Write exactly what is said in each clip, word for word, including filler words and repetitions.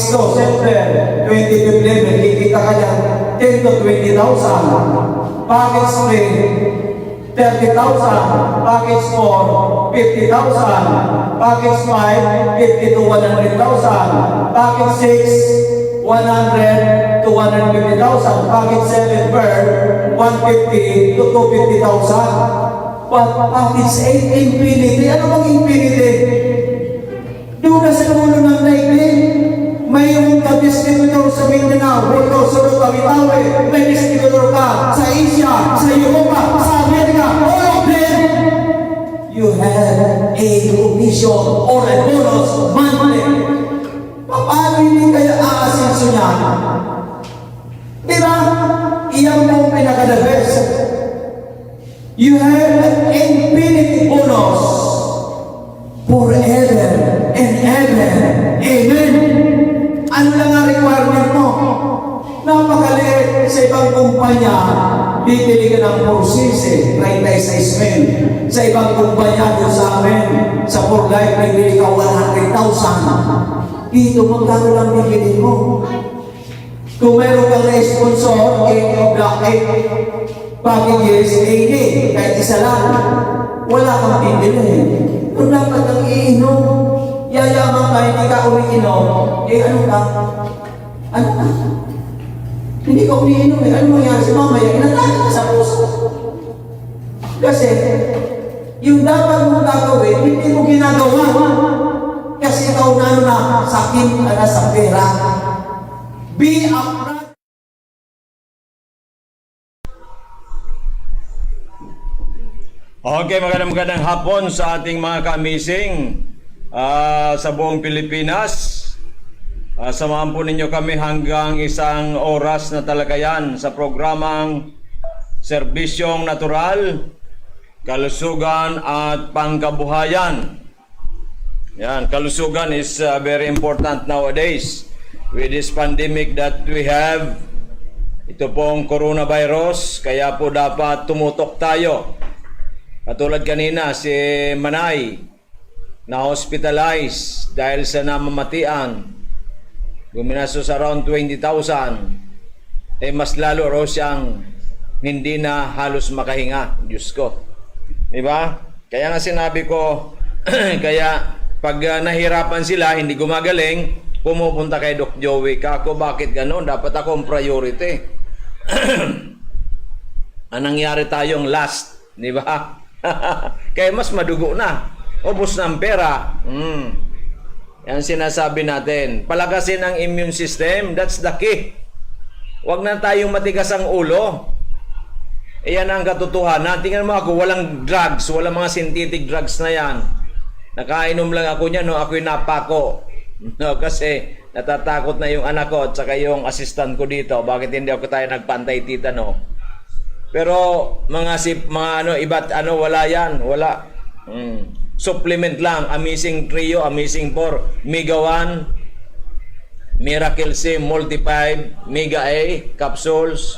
So, siyempre, twenty-fifth level, kikita ka dyan, ten to twenty thousand. Package three, thirty thousand. Package four, fifty thousand. Package five, fifty to one hundred thousand. Package six, one hundred to one hundred fifty thousand. Package seven, per, one fifty to two fifty thousand. But package eight, infinity. Ano bang infinity? Duda sa ulo ng daigdig. Mayroon ka distributor sa Mindanao, Bolo, Sulu, Tawi-Tawi. May distributor ka sa Asia, sa Europa, sa Amerika, all of them. You have a commission or a bonus monthly. Paano hindi kaya aasenso niya? Di ba? Iyan po ang pinaka-the best. You have infinity bonus forever and ever. Amen. Ano lang ang requirement mo? Napakaliit. Sa ibang kumpanya, bibili ka ng four six, eh, treinta y seis mil. Sa ibang kumpanya, doon sa amin, sa four life, bibili ka one hundred thousand. Dito, magkano lang bibili mo? Kung mayroon kang na-sponsor, eight of the eight packages, eighty, kahit isa lang. Wala kang bibili. Kung dapat kang iinom, yayaman ka, hindi ka umiinom, eh ano ka? Ano ka? Hindi ka umiinom eh. Ano mangyari sa mamaya? Inatake ka sa puso. Kasi, yung dapat mong gagawin, hindi mo ginagawa. Kasi ikaw na, na sakit ka na sa pera. Be a Okay, magandang, magandang hapon sa ating mga ka-amazing, ah, sa buong Pilipinas. Ah, samahan po ninyo kami hanggang isang oras na talaga yan sa programang Serbisyong Natural, Kalusugan at Pangkabuhayan. Yan, kalusugan is, uh, very important nowadays with this pandemic that we have. Ito pong coronavirus, kaya po dapat tumutok tayo. Katulad kanina, si Manay, na-hospitalize dahil sa namamatian. Guminastos around twenty thousand. Eh, mas lalo raw siyang hindi na halos makahinga. Diyos ko. Di ba? Kaya nga sinabi ko, kaya pag, ah, nahirapan sila, hindi gumagaling, pumupunta kay Doc Joey. Kako, bakit ganon? Dapat ako ang priority. Ang nangyari tayong last, di ba? Kaya mas madugo na. Ubos na ang pera. Hmm. Yan sinasabi natin. Palakasin ang immune system. That's the key. Huwag na tayong matigas ang ulo. Iyan ang katotohanan. Tingnan mo ako, walang drugs, walang mga synthetic drugs na yan. Nakainom lang ako niyan, no? Ako'y napako. No? Kasi natatakot na yung anak ko at saka yung assistant ko dito. Bakit hindi ako tayo nagpantay tita, no? Pero mga sip, mga ano, iba't ano, wala yan. Wala. Mm. Supplement lang. Amazing Trio, Amazing Four, Mega One, Miracle C, Multi Five, Mega A, capsules,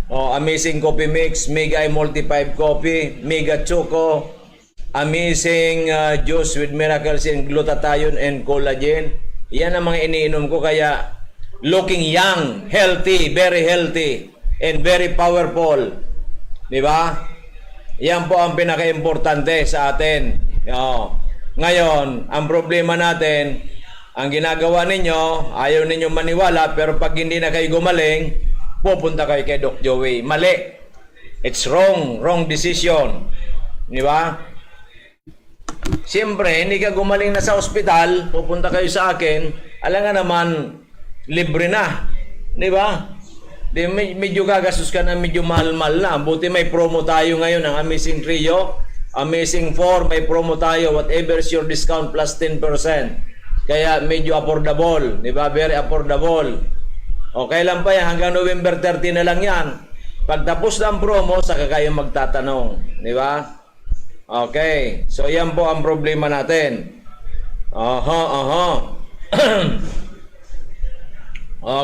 oh, Amazing Coffee Mix, Mega A Multi Five Coffee, Mega Choco, Amazing, ah, Juice with Miracle C and Glutathione and Collagen. Yan ang mga iniinom ko, kaya looking young, healthy, very healthy, and very powerful. Di ba? Yan po ang pinaka-importante sa atin. Oo. Ngayon, ang problema natin, ang ginagawa ninyo, ayaw ninyo maniwala, pero pag hindi na kayo gumaling, pupunta kayo kay Doc Joey. Mali. It's wrong, wrong decision. Di ba? Siyempre, hindi ka gumaling na sa ospital, pupunta kayo sa akin, alangan naman, libre na. Di ba? Di, me-, medyo gagastos ka na, medyo mahal-mahal na. Buti may promo tayo ngayon, ang Amazing Trio, Amazing Four, may promo tayo, whatever is your discount, plus ten percent. Kaya medyo affordable, di ba? Very affordable. O, kailan pa yan? Hanggang November thirty na lang yan. Pagtapos ng promo, saka kayo magtatanong, di ba? Okay. So, yan po ang problema natin. Aha, aha.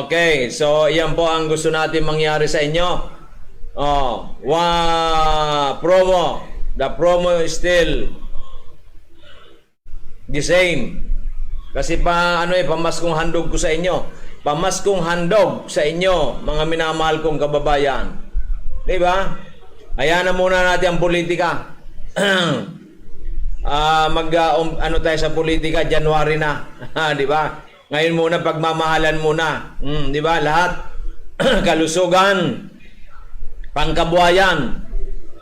Okay. So, yan po ang gusto natin mangyari sa inyo. Oh, wa promo. The promo is still the same. Kasi pa, ano eh, pamaskong handog ko sa inyo. Pamaskong handog sa inyo, mga minamahal kong kababayan. Di ba? Hayaan na muna natin ang politika. Ah, mag, ah, um, ano tayo sa politika, January na. Di ba? Ngayon muna, pagmamahalan muna. Hmm, di ba? Lahat. Kalusugan, pangkabuhayan,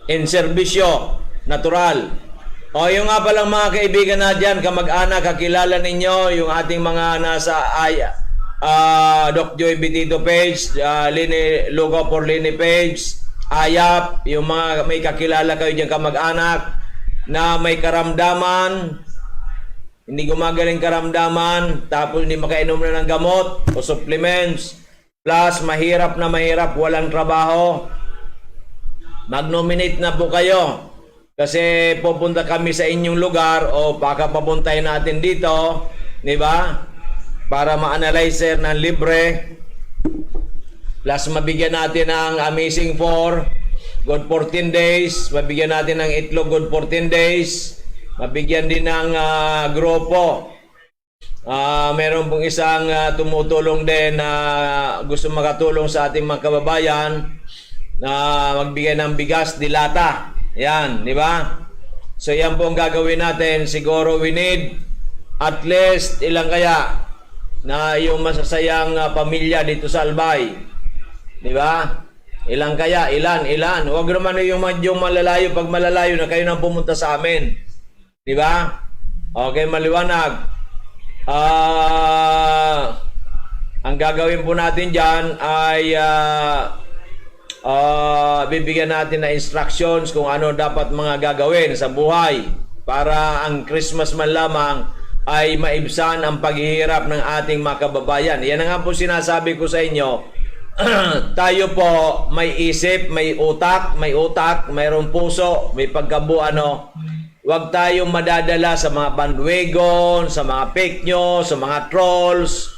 in serbisyo, natural. O, yung nga palang mga kaibigan na dyan, kamag-anak, kakilala ninyo, yung ating mga nasa ay, ah, Doc Joy Bitito page, ah, Lini, Lugaw for Lini page, Ayap, yung mga may kakilala kayo dyan, kamag-anak, na may karamdaman, hindi gumagaling karamdaman, tapos hindi makainom na ng gamot o supplements, plus mahirap na mahirap, walang trabaho, mag-nominate na po kayo. Kasi pupunta kami sa inyong lugar o baka papuntahin natin dito, di ba? Para ma-analyze, sir, ng libre. Plus, mabigyan natin ng Amazing four, good fourteen days. Mabigyan natin ng itlog, good fourteen days. Mabigyan din ng ah, grupo. Ah, meron pong isang ah, tumutulong din na gusto makatulong sa ating mga kababayan na magbigay ng bigas, dilata. Yan, di ba? So, yan po ang gagawin natin. Siguro we need at least ilang kaya na yung masasayang ah, pamilya dito sa Albay. Di ba? Ilang kaya? Ilan? Ilan? Huwag naman yung, yung malalayo. Pag malalayo na, kayo nang pumunta sa amin. Di ba? Okay, maliwanag. Ah, ang gagawin po natin dyan ay ah, ah, bibigyan natin na instructions kung ano dapat mga gagawin sa buhay para ang Christmas man lamang ay maibsan ang paghihirap ng ating mga kababayan. Yan na nga po sinasabi ko sa inyo. Tayo po may isip, may utak, may utak, mayroong puso, may pagkabu-, ano, huwag tayong madadala sa mga bandwagon, sa mga fake news, sa mga trolls.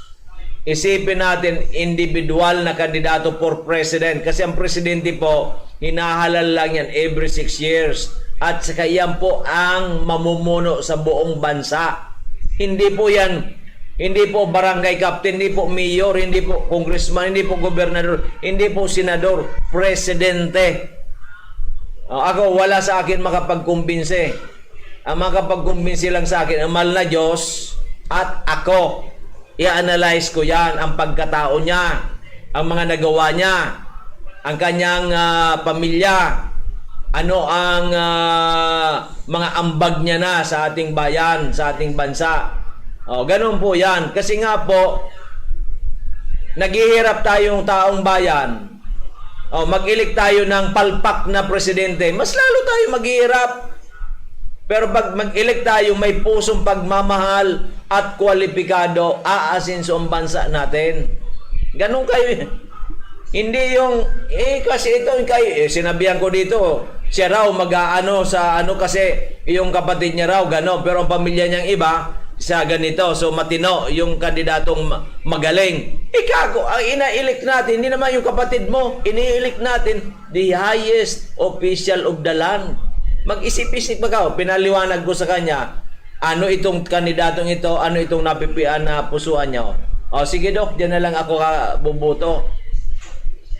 Isipin natin, individual na kandidato for president. Kasi ang presidente po, hinahalal lang yan every six years. At saka yan po ang mamumuno sa buong bansa. Hindi po yan, hindi po barangay captain, hindi po mayor, hindi po congressman, hindi po gobernador, hindi po senador, presidente. O, ako, wala sa akin makapagkumbinsi. Ang makapagkumbinsi lang sa akin, ang mahal na Diyos at ako. I-analyze ko yan, ang pagkatao niya, ang mga nagawa niya, ang kanyang ah, pamilya, ano ang ah, mga ambag niya na sa ating bayan, sa ating bansa. O, ganun po yan. Kasi nga po, naghihirap tayong taong bayan. O, mag-elect tayo ng palpak na presidente, mas lalo tayo maghihirap. Pero pag mag-elect tayo, may pusong pagmamahal at kwalipikado, aasenso ang bansa natin. Ganun kayo. Hindi yung, eh, kasi ito, yung kay, eh, sinabihan ko dito, siya raw mag-aano sa ano kasi yung kapatid niya raw, gano, pero ang pamilya niyang iba, sa ganito. So, matino yung kandidatong ma- magaling. Ikago, ang ina-elect natin, hindi naman yung kapatid mo, ini-elect natin, the highest official of the land. Mag-isip-isip ka, pinaliwanag ko sa kanya, ano itong kandidatong ito, ano itong napipian na pusuan niya. O, sige, Dok, dyan na lang ako ka bubuto.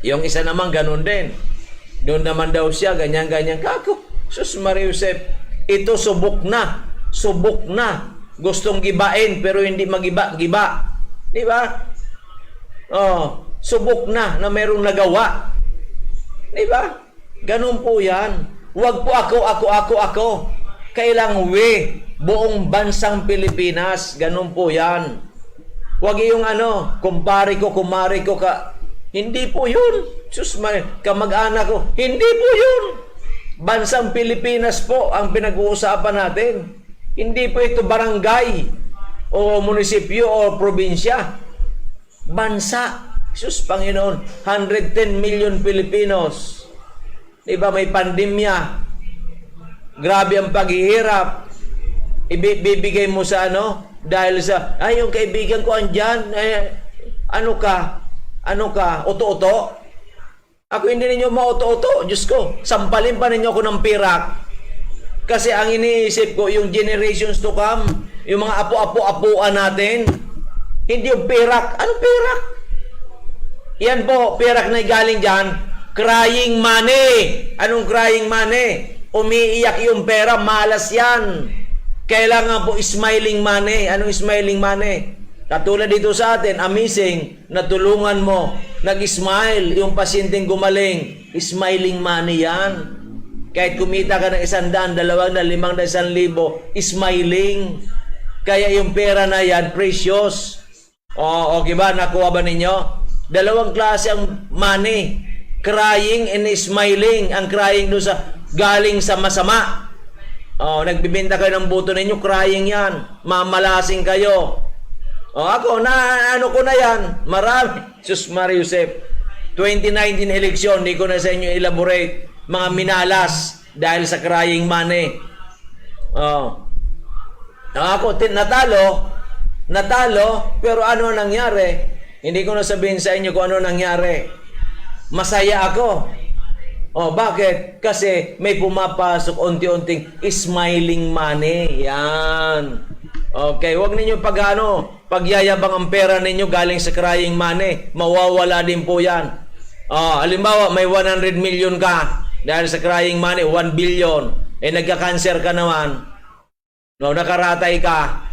Yung isa naman, ganun din. Doon naman daw siya, ganyan-ganyan. Kako, sus, Maria Josep, ito subok na. Subok na. Gustong gibain, pero hindi magiba-giba. Di ba? Oh, subok na na mayroong nagawa. Di ba? Ganun po yan. Huwag po ako, ako, ako, ako. Kailang we, buong bansang Pilipinas. Ganun po yan. Huwag yung ano, kumpare ko, kumare ko ka. Hindi po yun. Sus, may kamag-anak ko. Hindi po yun. Bansang Pilipinas po ang pinag-uusapan natin. Hindi po ito barangay o munisipyo o probinsya. Bansa. Sus, Panginoon, hundred ten million Filipinos. Di ba, may pandemya. Grabe ang paghihirap. Ibi- bibigay mo sa ano? Dahil sa, "Ay, yung kaibigan ko andyan, eh, ano ka? Ano ka? Uto-uto?" Ako, hindi ninyo mauto-uto. Diyos ko, sampalin pa ninyo ako ng pirak. Kasi ang iniisip ko, yung generations to come, yung mga apo-apo-apuan natin, hindi yung perak. Anong perak? Yan po, perak na galing dyan, crying money. Anong crying money? Umiiyak yung pera, malas yan. Kailangan po smiling money. Anong smiling money? Katulad dito sa atin, amazing, natulungan mo, nag-smile yung pasyenteng gumaling, smiling money yan. Kahit kumita ka ng isang daan, dalawang daan, limang daan, isang libo, smiling. Kaya yung pera na yan, precious. O, okay ba? Nakuha ba ninyo? Dalawang klase ang money. Crying and smiling. Ang crying doon sa galing sa masama. O, nagbibenta kayo ng buto ninyo, crying yan. Mamalasing kayo. O, ako, na ano ko na yan. Marami. Sus Maria Josep. Twenty nineteen election, di ko na sa inyo elaborate. Mga minalas dahil sa crying money. O. Ako, tin-, natalo, natalo, pero ano nangyari? Hindi ko na sabihin sa inyo kung ano nangyari. Masaya ako. O, bakit? Kasi may pumapasok unti-unting smiling money. Yan. Okay, wag ninyo pag-ano, pagyayabang ang pera ninyo galing sa crying money. Mawawala din po yan. O, halimbawa, may one hundred million ka dahil sa crying money, one billion. Eh, nagka-cancer ka naman. No, nakaratay ka.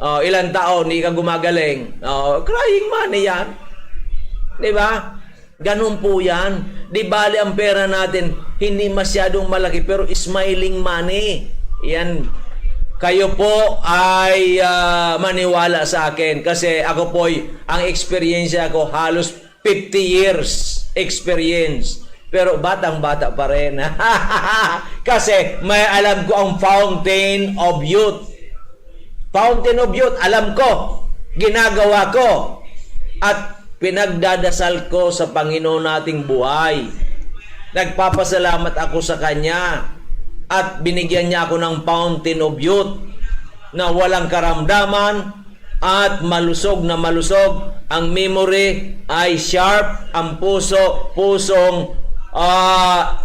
O, ilang taon, di ka gumagaling. O, crying money yan. Di ba? Ganun po yan. Di bali ang pera natin, hindi masyadong malaki, pero smiling money. Yan. Kayo po ay, ah, maniwala sa akin kasi ako po'y, ang eksperyensya ko, halos fifty years experience. Pero batang-bata pa rin. Kasi may alam ko ang fountain of youth. Fountain of youth, alam ko. Ginagawa ko. At pinagdadasal ko sa Panginoon nating buhay. Nagpapasalamat ako sa Kanya. At binigyan niya ako ng fountain of youth na walang karamdaman, at malusog na malusog. Ang memory ay sharp, ang puso, pusong, ah,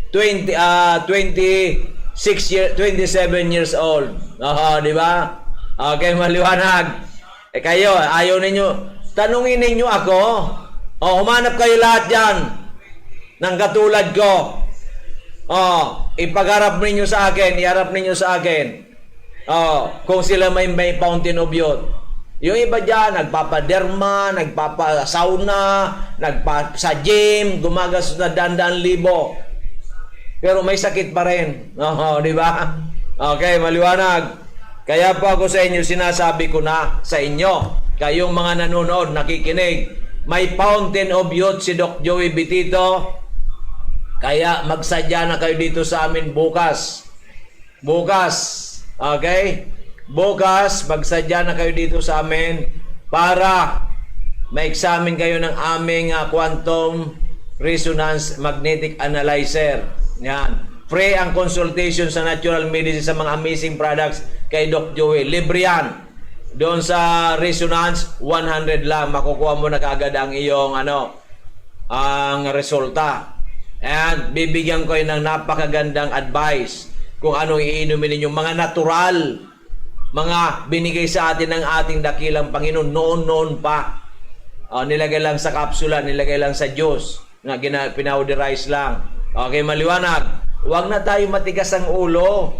twenty, ah, twenty-six year, twenty-seven years old. Aha, di ba? Okay, maliwanag. Eh, kayo, ayaw ninyo, tanungin ninyo ako. O, humanap kayo lahat dyan ng katulad ko. O, ipagharap ninyo sa akin, iharap ninyo sa akin. O, kung sila may, may fountain of youth. Yung iba dyan, nagpapaderma, nagpapasauna, nagpa-, sa gym, gumagastos na daan-daan libo. Pero may sakit pa rin. Oho, di ba? Okay, maliwanag. Kaya po ako sa inyo, sinasabi ko na sa inyo, kayong mga nanonood, nakikinig, may fountain of youth si Doc Joey Bitito. Kaya magsadya na kayo dito sa amin bukas. Bukas, okay? Bukas, magsadya na kayo dito sa amin para ma-examine kayo ng aming, ah, quantum resonance magnetic analyzer. Yan. Free ang consultation sa natural medicine sa mga amazing products kay Doc Joey. Libre yan. Doon sa resonance, one hundred lang. Makukuha mo na kaagad ang iyong, ano, ang resulta. And bibigyan ko kayo ng napakagandang advice kung anong iinumin ninyo. Mga natural, mga binigay sa atin ng ating dakilang Panginoon noon-noon pa. Ah, nilagay lang sa kapsula, nilagay lang sa juice, na gina-, pinawderize lang. Okay, maliwanag. Huwag na tayo matigas ang ulo.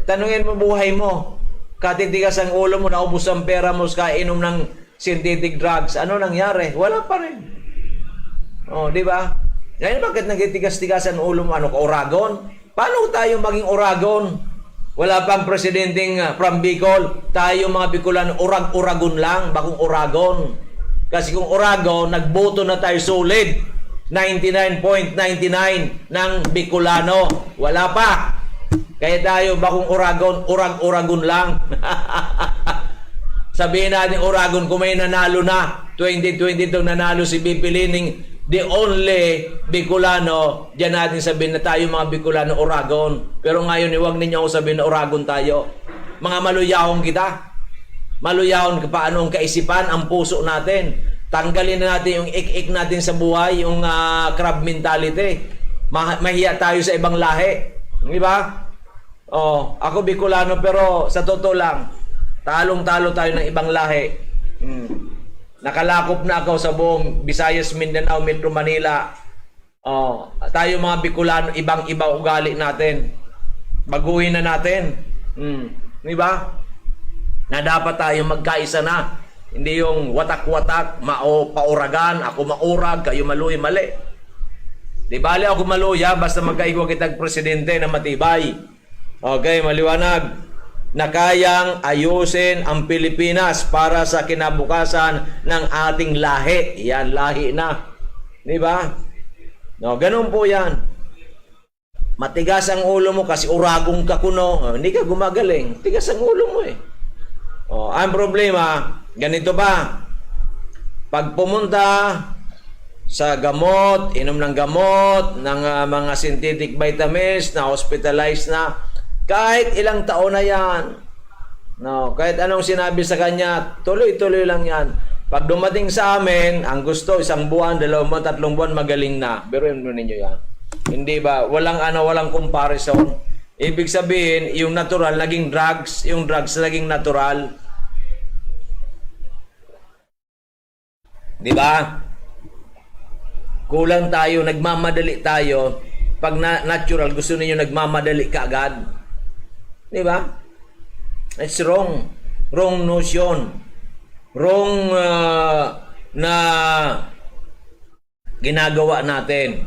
Tanungin mo buhay mo. Katitigas ang ulo mo, naubos ang pera mo sa kainom ng synthetic drugs. Ano nangyari? Wala pa rin. Oh, di ba? Ngayon, bakit nagtitigas-tigas ang ulo mo? Ano ka, Oragon? Paano tayo maging Oragon? Wala pang presidenteng, ah, from Bicol. Tayo mga Bicolano, urag-uragon lang, bakong Oragon. Kasi kung Oragon, nagboto na tayo solid. Ninety-nine point ninety-nine ng Bicolano. Wala pa. Kaya tayo, bakong Oragon, urag-uragon lang. Sabihin natin, Oragon, kung may nanalo na, twenty twenty-two nanalo si V P Lening, the only Bicolano, diyan natin sabihin na tayo mga Bicolano, Oragon. Pero ngayon, huwag ninyo ako sabihin na Oragon tayo. Mga maluyahon kita. Maluyahon ka, paano ang kaisipan, ang puso natin. Tanggalin na natin yung ik-ik natin sa buhay, yung, ah, crab mentality. Ma-, mahiya tayo sa ibang lahi. Di ba? Oh, ako Bicolano, pero sa totoo lang, talong-talo tayo ng ibang lahi. Hmm. Nakalakop na ako sa buong Visayas, Mindanao, Metro Manila. Oh, tayo mga Bicolano, ibang-iba ugali natin. Baguhin na natin. Hmm. Di ba? Na dapat tayo magkaisa na. Hindi yung watak-watak, mao, pauragan, ako maurag, kayo maluya, mali. Di bali ako maluya, basta magkaigwa kitag presidente na matibay. Okay, maliwanag. Na kayang ayusin ang Pilipinas para sa kinabukasan ng ating lahi. Yan, lahi na. Di ba? No, ganun po yan. Matigas ang ulo mo kasi uragong ka kuno. Oh, hindi ka gumagaling. Tigas ang ulo mo eh. Oh, ang problema, ganito ba? Pag pumunta sa gamot, inom ng gamot, ng, ah, mga synthetic vitamins, na-hospitalize na, kahit ilang taon na yan, no, kahit anong sinabi sa kanya, tuloy-tuloy lang yan. Pag dumating sa amin, ang gusto, isang buwan, dalawang buwan, tatlong buwan, magaling na. Pero yun ninyo yan. Hindi ba? Walang ano, walang comparison. Ibig sabihin, yung natural naging drugs, yung drugs naging natural. Di ba? Kulang tayo, nagmamadali tayo. Pag na natural, gusto ninyo nagmamadali kaagad. Di ba? It's wrong. Wrong notion. Wrong, ah, na ginagawa natin.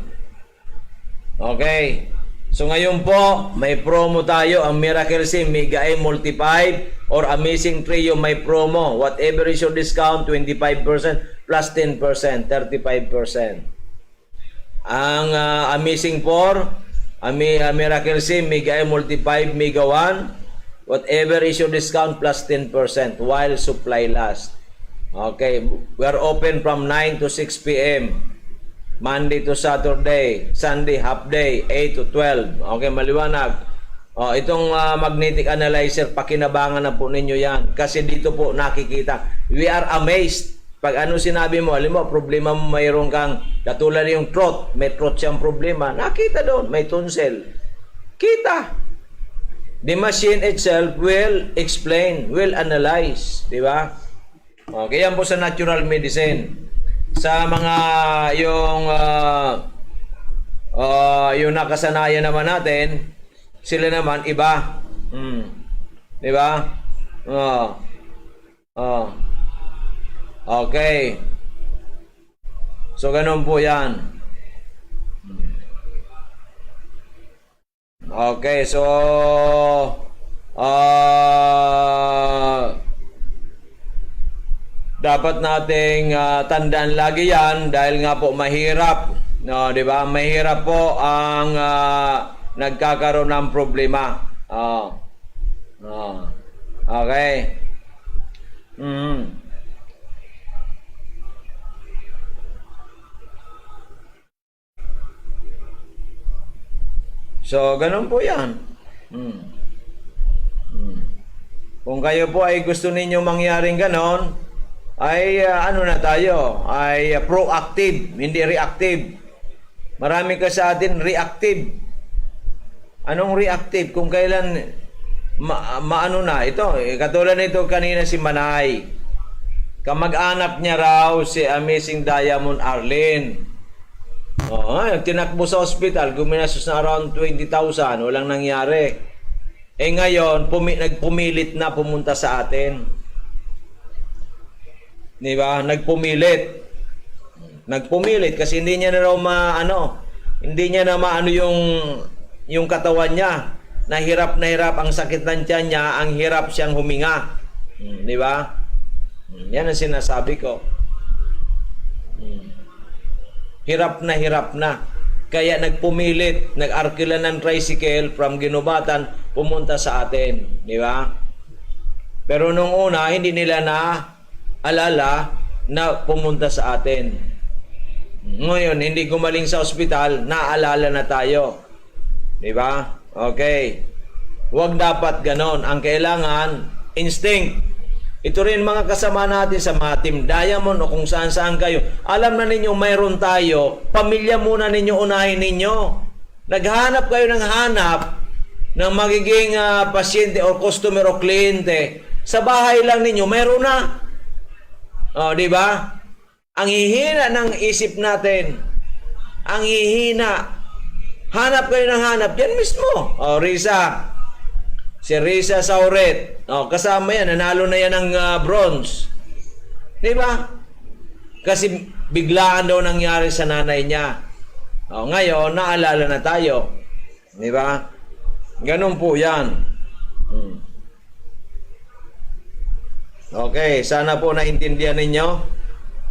Okay. So ngayon po, may promo tayo. Ang Miracle C, Mega A Multi five or Amazing Trio may promo. Whatever is your discount, twenty-five percent plus ten percent, thirty-five percent. Ang, ah, Amazing four, Ami-, ah, Miracle C, Mega A Multi five, Mega one, whatever is your discount plus ten percent while supply last. Okay, we are open from nine to six P M, Monday to Saturday, Sunday half day, eight to twelve. Okay, maliwanag. Oh, itong, ah, magnetic analyzer, pakinabangan na po ninyo yan. Kasi dito po nakikita. We are amazed. Pag ano sinabi mo, alam mo, problema mo, mayroon kang, katulad yung throat, may throat siyang problema. Nakita doon, may tonsil. Kita. The machine itself will explain, will analyze. Di ba? Okay, yan po sa natural medicine. Sa mga yung, ah, ah, yung nakasanayan naman natin, sila naman iba. Hmm. Di ba? Oh. Oh. Okay. So, ganun po yan. Okay, so, ah, dapat nating, ah, tandaan lagi yan dahil nga po mahirap, no, di ba? Mahirap po ang, ah, nagkakaroon ng problema. Oh. Oh. Okay. Mm. So, ganun po yan. Hmm. Hmm. Kung kayo po ay gusto ninyo mangyaring ganon, ay, ah, ano na tayo, ay, ah, proactive, hindi reactive. Marami ka sa atin reactive. Anong reactive? Kung kailan ma-, maano na. Ito, eh, katulad nito kanina si Manay. Kamag-anak niya raw si Amazing Diamond Arlene. Oo, nga, tinakbo sa ospital, guminastos na around twenty thousand, walang nangyari. Eh ngayon, pumi-, nagpumilit na pumunta sa atin. Di ba? Nagpumilit. Nagpumilit kasi hindi niya na raw ma-, ano, hindi niya na maano yung, yung katawan niya. Nahirap na hirap ang sakit ng tiyan niya, ang hirap siyang huminga. Hmm, di ba? Hmm, yan ang sinasabi ko. Hmm. Hirap na hirap na. Kaya nagpumilit, nag-arkila ng tricycle from Guinobatan, pumunta sa atin. Di ba? Pero nung una, hindi nila na alala na pumunta sa atin. Ngayon, hindi gumaling sa ospital, naalala na tayo. Di ba? Okay. Huwag dapat ganon. Ang kailangan, instinct. Ito rin mga kasama natin sa mga Team Diamond o kung saan-saan kayo. Alam na ninyo, mayroon tayo. Pamilya muna ninyo, unahin ninyo. Naghanap kayo ng hanap, ng magiging, ah, pasyente or customer o kliyente, sa bahay lang ninyo, mayroon na. Oh, di ba? Ang hihina ng isip natin, ang hihina. Hanap kayo ng hanap, yan mismo. Oh, Risa. Si Risa Sauret. Oh, kasama yan. Nanalo na yan ng, ah, bronze. Di ba? Kasi biglaan daw nangyari sa nanay niya. Oh, ngayon, naalala na tayo. Di ba? Ganun po yan. Hmm. Okay, sana po naintindihan ninyo.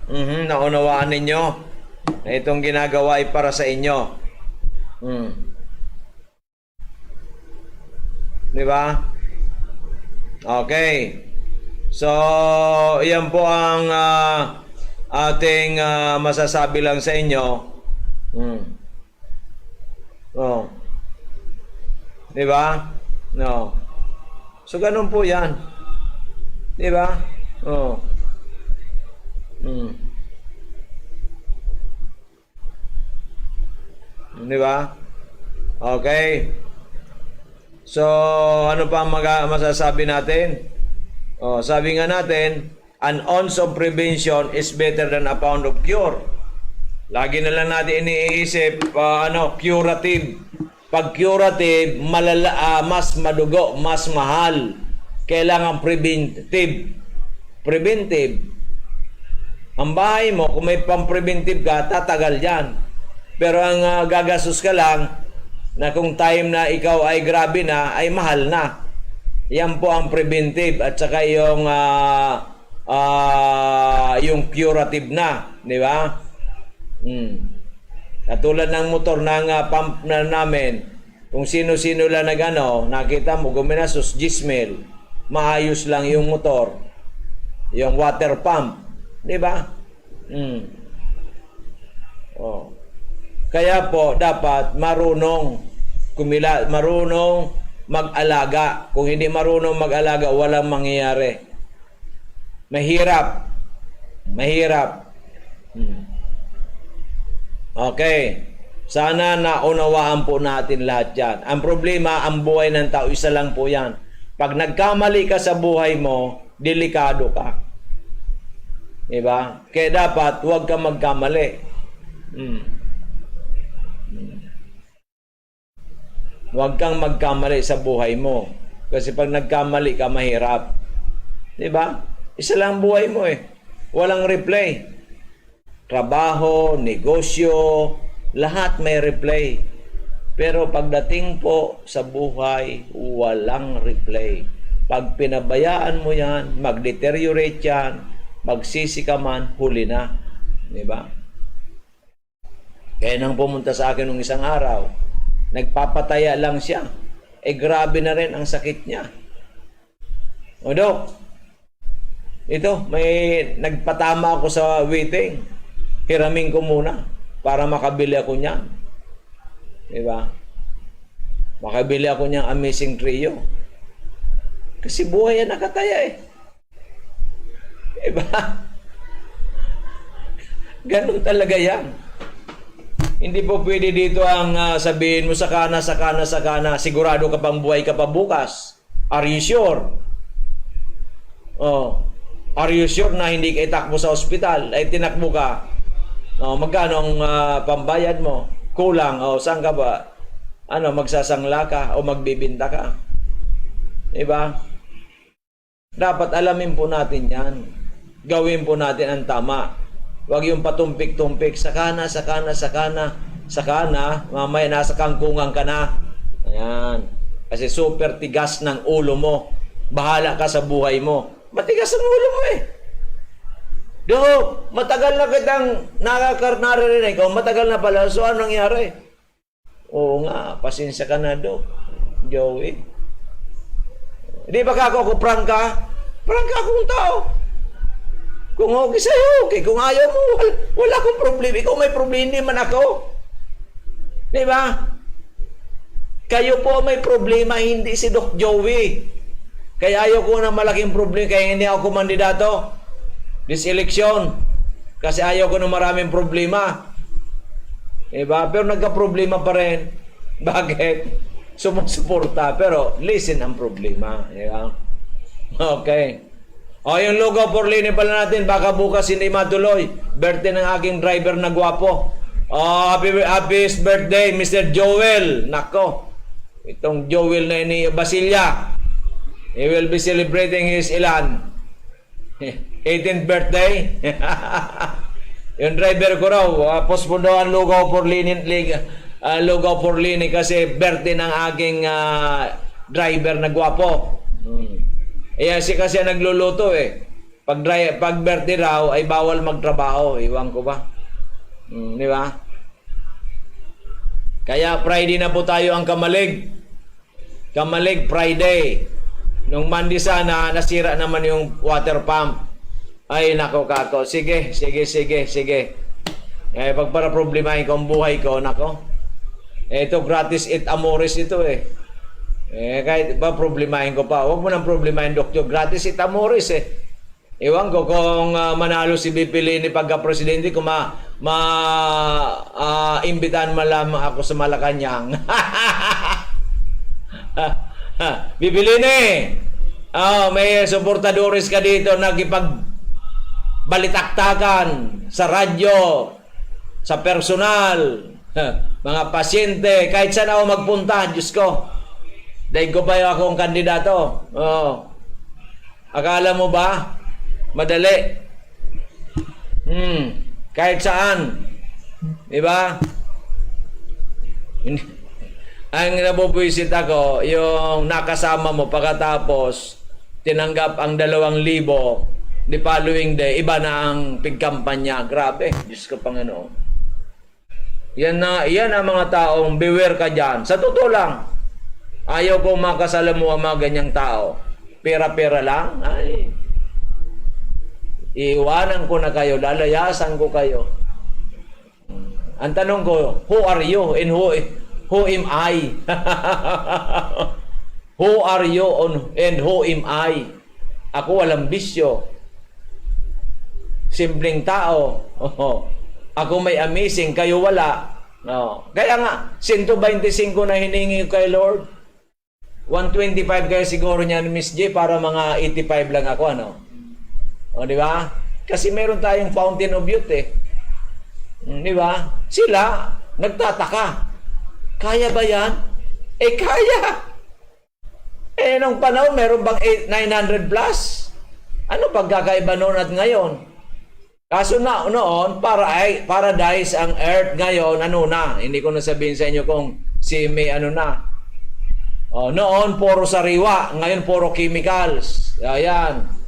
Mhm, naunawaan ninyo na itong ginagawa ay para sa inyo. Hmm. Di ba? Okay. So, iyan po ang, ah, ating, ah, masasabi lang sa inyo. Hmm. Oh. Di ba? No. So, ganun po yan. Di ba? Oh. Hmm. Di ba? Okay. So, ano pa ang maga-, masasabi natin? Oh, sabi nga natin, "An ounce of prevention is better than a pound of cure." Lagi na lang natin iniisip, ah, ano, curative. Pag curative, malala-, ah, mas madugo, mas mahal. Kailangan preventive. Preventive. Ang bahay mo, kung may pang-preventive ka, tatagal yan. Pero ang, ah, gagastos ka lang, na kung time na ikaw ay grabe na, ay mahal na. Yan po ang preventive at saka yung, ah, ah, yung curative na, di ba? Hmm. Katulad ng motor ng, ah, pump na namin, kung sino-sino lang nag-ano, nakita mo, guminasos diyes mil, maayos lang yung motor, yung water pump, di ba? Hmm. Oh. Kaya po, dapat marunong kumila-, marunong mag-alaga. Kung hindi marunong mag-alaga, walang mangyayari. Mahirap. Mahirap. Hmm. Okay. Sana naunawaan po natin lahat yan. Ang problema, ang buhay ng tao, isa lang po yan. Pag nagkamali ka sa buhay mo, delikado ka. Diba? Kaya dapat, huwag kang magkamali. Hmm. Hmm. Huwag kang magkamali sa buhay mo. Kasi pag nagkamali ka, mahirap. Di ba? Isa lang ang buhay mo eh. Walang replay. Trabaho, negosyo, lahat may replay. Pero pagdating po sa buhay, walang replay. Pag pinabayaan mo yan, mag-deteriorate yan, magsisi ka man, huli na. Di ba? Kaya nang pumunta sa akin nung isang araw, nagpapataya lang siya. Eh, grabe na rin ang sakit niya. "O, Dok, ito, may nagpatama ako sa waiting. Hiramin ko muna para makabili ako niyan." Di ba? Makabili ako niyang Amazing Trio. Kasi buhay yan nakataya eh. Di ba? Ganun talaga yan. Hindi po pwede dito ang, ah, sabihin mo, "Saka na, saka na, saka na, sigurado ka pang buhay ka pa bukas. Are you sure?" Oh. "Are you sure na hindi ka itakbo sa ospital?" Ay, tinakbo ka. Oh, magkano ang, ah, pambayad mo? Kulang. Oh, saan ka ba? Ano, magsasangla ka o magbibinta ka? Di ba? Dapat alamin po natin yan. Gawin po natin ang tama. Huwag yung patumpik-tumpik, "Saka na, saka na, saka na, saka na, mamaya nasa kangkungan ka na." Ayan. Kasi super tigas ng ulo mo. Bahala ka sa buhay mo. Matigas ang ulo mo eh. "Dok, matagal na kitang nakakar-, naririnig." O, matagal na pala. So, anong nangyari? "Oo nga, pasensya ka na, Dok, Joey. Di ba ka ako, ako prangka? Prangka akong tao. Kung okay sa'yo, okay. Kung ayaw mo, wal-, wala akong problema. Ikaw may problema, hindi man ako." Di ba? Kayo po may problema, hindi si Doc Joey. Kaya ayoko ng malaking problema, kaya hindi ako kumandidato this election. Kasi ayoko ng maraming problema. Diba? Pero nagka-problema pa rin. Bakit? sumusuporta, pero listen ang problema. Di ba? Okay. O, yung Lugaw Forlini pala natin, baka bukas hindi matuloy. Birthday ng aking driver na gwapo. O, happy, happy birthday, Mister Joel. Nako, itong Joel na ini, Basilia. He will be celebrating his ilan? Eighteenth birthday. Yung driver ko raw, ah, postpondo ang Lugaw Forlini, lig-, ah, Lugaw Forlini kasi birthday ng aking, ah, driver na gwapo. Hmm. Eh, si kasi ang nagluluto eh. Pag dri-, pag birthday raw ay bawal magtrabaho, iwan ko ba? Hmm, di ba? Kaya Friday na po tayo ang kamalig. Kamalig, Friday. Nung Monday sana, nasira naman yung water pump. Ay, nako, kako. Sige, sige, sige, sige. Eh, pagparaproblemahin ko ang buhay ko, nako. Eh, ito, gratis it amores ito eh. Eh, kahit pa problemahin ko pa. Huwag mo nang problemahin, doktor. Gratis it amores eh. Ewan ko kung, ah, manalo si B P Leni pagka-presidente, kung ma-, ma-, ah, imbitahan man lamang ako sa Malacañang. B P Leni, ah, may suportadores ka dito, nakipagbalitaktakan sa radyo, sa personal, mga pasyente, kahit saan ako magpunta, Diyos ko, daig ko pa yung akong kandidato. Oo. Akala mo ba? Madali. Hmm. Kahit saan. Di ba? Ang nabubwisit ako, yung nakasama mo pagkatapos, tinanggap ang dalawang libo, the following day, iba na ang pigkampanya. Grabe, Diyos ko, Panginoon. Yan na, yan ang mga taong beware ka dyan. Sa totoo lang, ayaw kong makasalamuha ang mga ganyang tao. Pera-pera lang, ay, iiwanan ko na kayo, lalayasan ko kayo. Ang tanong ko, who are you and who, who am I? Who are you on, and who am I? Ako walang bisyo. Simpleng tao. Ako may amazing, kayo wala. No. Kaya nga, sento baynte singko na hiningi ko kay Lord. One twenty-five kaya siguro niya ni Miss J, para mga eighty-five lang ako, ano? O, di ba? Kasi meron tayong fountain of youth eh. Hmm, di ba? Sila, nagtataka. Kaya ba yan? Eh, kaya! Eh, nung panahon, meron bang eight, nine hundred plus? Ano pagkakaiba noon at ngayon? Kaso na, noon, para ay, paradise ang earth, ngayon, ano na? Hindi ko na sabihin sa inyo kung si may ano na. Oh, noon, puro sariwa. Ngayon, puro chemicals. Ayan.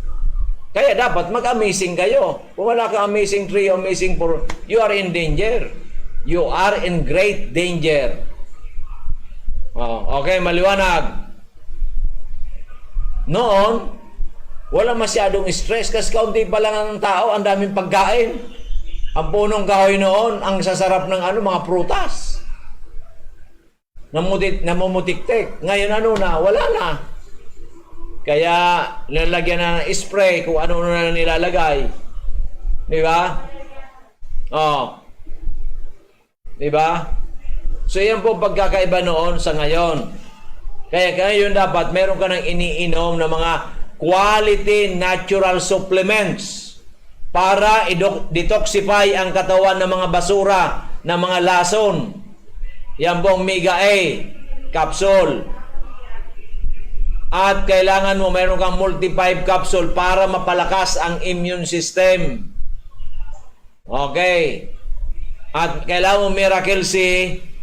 Kaya dapat mag-amazing kayo. Kung wala kang amazing three, amazing four, you are in danger. You are in great danger. Oh, okay, maliwanag. Noon, wala masyadong stress kasi kaunti pa lang ang tao, ang daming pagkain. Ang punong kahoy noon, ang sasarap ng ano, mga prutas. Namutit-, namumutiktik. Ngayon, ano na, wala na. Kaya, nilalagyan na ng spray kung ano na nilalagay. Di ba? Oh. Di ba? So, yan po ang pagkakaiba noon sa ngayon. Kaya ngayon dapat meron ka nang iniinom na mga quality natural supplements para i-dok-, detoxify ang katawan ng mga basura, ng mga lason. Yan po ang Mega A capsule. At kailangan mo meron kang multi-five capsule para mapalakas ang immune system. Okay. At kailangan mo Miracle C,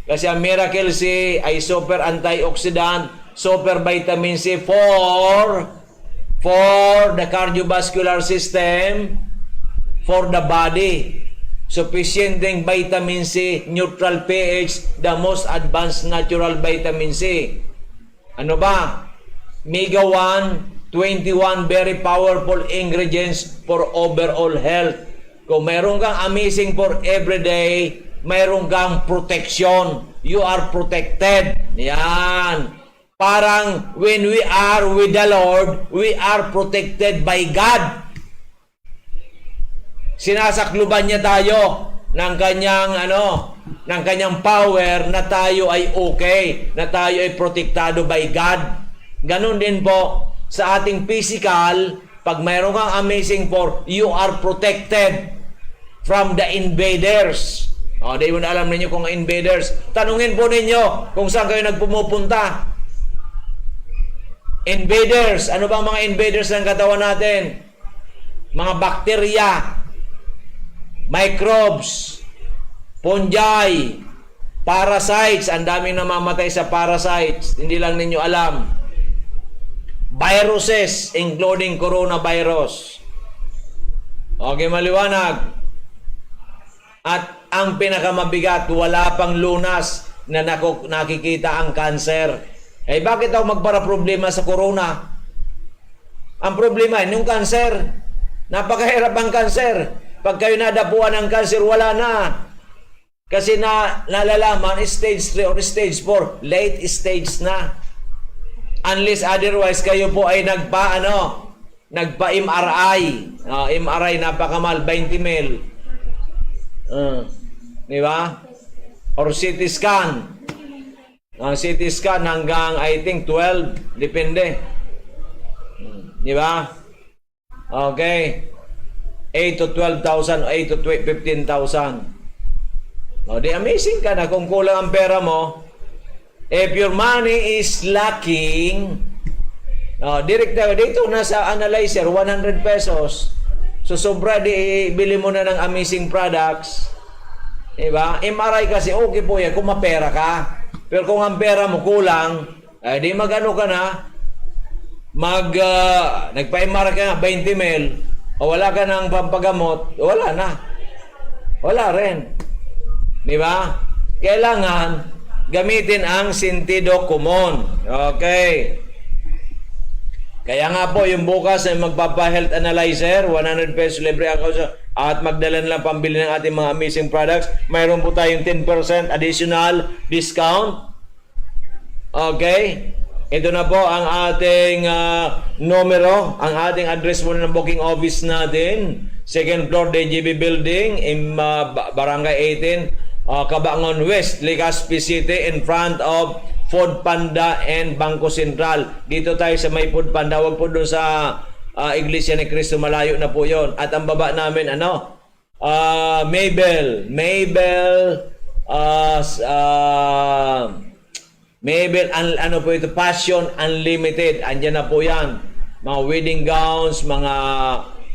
kasi ang Miracle C ay super antioxidant, super vitamin C for, for the cardiovascular system, for the body. Sufisyenteng vitamin C, neutral pH, the most advanced natural vitamin C. Ano ba? Mega one, twenty-one very powerful ingredients for overall health. Kung meron kang amazing for everyday, meron kang protection. You are protected. Yan. Parang when we are with the Lord, we are protected by God. Sinasakluban niya tayo. ng kanyang, ano, ng kanyang power na tayo ay okay, na tayo ay protektado by God. Ganun din po sa ating physical, pag mayroon kang amazing power, you are protected from the invaders. O, di mo na alam ninyo kung invaders. Tanungin po ninyo kung saan kayo nagpumupunta. Invaders. Ano ba ang mga invaders ng katawan natin? Mga bakterya, microbes, fungi, parasites. Ang daming namamatay sa parasites. Hindi lang ninyo alam. Viruses, including coronavirus. Okay, maliwanag. At ang pinakamabigat, wala pang lunas na naku-, nakikita ang cancer. Eh, bakit ako magparaproblema sa corona? Ang problema, yung cancer. Napakahirap ang cancer. Pag kayo nadapuan ng cancer, wala na. Kasi na, nalalaman, stage three or stage four, late stage na. Unless otherwise, kayo po ay nagpa, ano, nagpa-M R I. Ah, M R I, napakamahal, twenty mil. Ah, di ba? Or C T scan. Ang C T scan hanggang, I think, twelve. Depende. Hmm, di ba? Okay. Eight to twelve thousand, eight to twe-, fifteen thousand. O, di amazing ka na kung kulang ang pera mo. If your money is lacking, o, direct na, dito, nasa analyzer, one hundred pesos. So, sobra, di, bili mo na ng amazing products. Di ba? M R I kasi, okay po yan kung mapera ka. Pero kung ang pera mo kulang, ay, di mag-ano ka na, mag, ah, nagpa-M R I ka nga, twenty mil, o wala ka ng pampagamot, wala na. Wala rin. Di ba? Kailangan gamitin ang sentido komon. Okay. Kaya nga po, yung bukas ay magpapa-health analyzer, one hundred pesos libre ang kausap, at magdala na lang pambili ng ating mga amazing products. Mayroon po tayong ten percent additional discount. Okay? Ito na po ang ating, ah, numero, ang ating address muna ng booking office natin. Second floor, D G B Building, in, ah, Ba-, Barangay eighteen, ah, Cabangon West, Legazpi City, in front of Food Panda and Bangko Sentral. Dito tayo sa may Food Panda, wag po doon sa, ah, Iglesia ni Cristo, malayo na po yon. At ang baba namin, ano, ah, Mabel, Mabel, ah, s-, ah, Mabel, an-, ano po ito, Fashion Unlimited. Andiyan na po yan. Mga wedding gowns, mga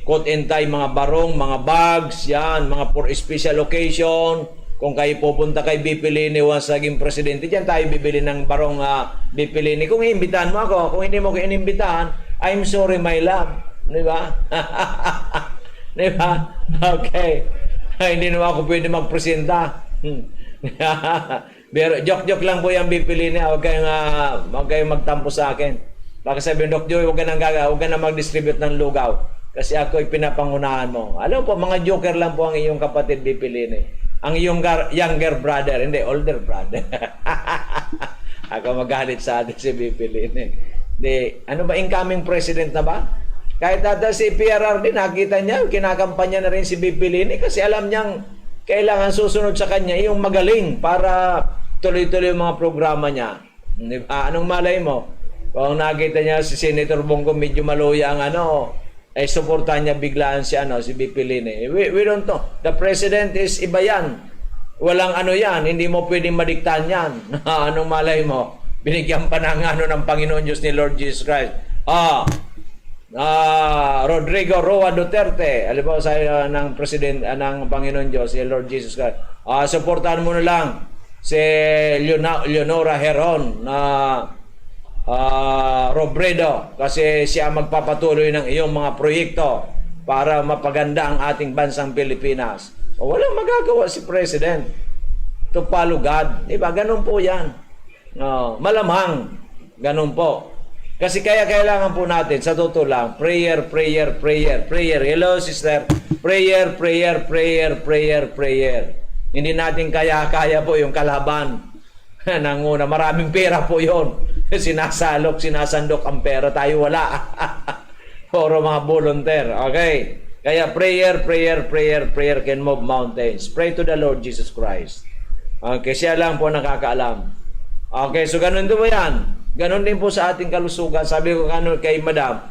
coat and tie, mga barong, mga bags, yan, mga for special occasion. Kung kayo pupunta kay B P Leni, once naging presidente, diyan tayo bibili ng barong, ah, B P Leni. Kung iimbitahan mo ako, kung hindi mo ako inimbitahan, I'm sorry, my love. Di ba? Di ba? Okay. Ay, hindi naman ako pwede magpresenta. Hmm. Pero joke-joke lang po yan, B P Leni. Huwag kayong, ah, huwag kayong magtampo sa akin. Baka sabihin, "Doc Joy, huwag ka nang gaga-, huwag ka na mag-distribute ng lugaw. Kasi ako'y pinapangunahan mo." Alam po, mga joker lang po ang iyong kapatid, B P Leni. Ang iyong gar-, younger brother, hindi, older brother. Ako magalit sa atin si B P Leni. Di, ano ba, incoming president na ba? Kahit ata si P R R D, nakita niya, kinakampanya na rin si B P Leni kasi alam niyang kailangan susunod sa kanya yung magaling para tuloy-tuloy yung mga programa niya. Di ba? Anong malay mo? Kung nakita niya si Senator Bong Go, medyo maluya ang ano, eh, suportahan niya biglaan si, ano, si B P Leni. We, we don't know. The president is iba yan. Walang ano yan. Hindi mo pwedeng madiktahan yan. Anong malay mo? Binigyan pa ng ano ng Panginoon Diyos ni Lord Jesus Christ. Ah, ah, Rodrigo Roa Duterte, halimbawa sa, ah, ng president, ah, ng Panginoon Diyos, si Lord Jesus Christ. Ah, suportahan mo na lang si Leona-, Leonora Heron na, ah, Robredo, kasi siya ang magpapatuloy ng iyong mga proyekto para mapaganda ang ating bansang Pilipinas. O, walang magagawa si President to follow God. Di ba? Ganun po yan. Oh, malamang. Ganun po. Kasi kaya kailangan po natin, sa totoo lang, prayer, prayer, prayer, prayer. Hello, sister. Prayer, prayer, prayer, prayer, prayer. Hindi natin kaya-kaya po yung kalaban. Nanguna, maraming pera po yon. Sinasalok, sinasandok ang pera. Tayo wala. Puro mga volunteer. Okay. Kaya prayer, prayer, prayer, prayer can move mountains. Pray to the Lord Jesus Christ. Okay, siya lang po nakakaalam. Okay, so ganun din po yan. Ganun din po sa ating kalusugan. Sabi ko kano kay madam,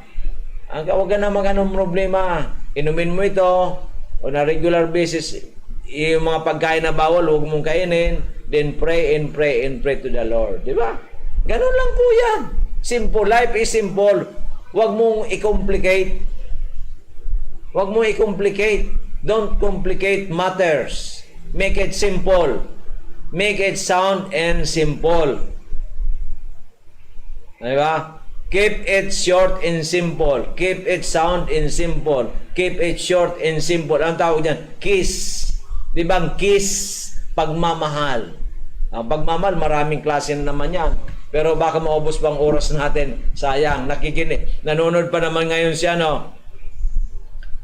ang huwag ka na mag-anong problema. Inumin mo ito on a regular basis. Yung mga pagkain na bawal, huwag mong kainin. Then pray and pray and pray to the Lord. Di ba? Ganun lang po yan. Simple. Life is simple. Huwag mong i-complicate. Huwag mong i-complicate. Don't complicate matters. Make it simple. Make it sound and simple. Di ba? Keep it short and simple. Keep it sound and simple. Keep it short and simple. Ang tawag dyan, kiss. Di ba ang kiss? Pagmamahal. Ang pagmamahal, maraming klase na naman yan. Pero baka maubos pa ang oras natin. Sayang, nakikinig. Nanonood pa naman ngayon si ano,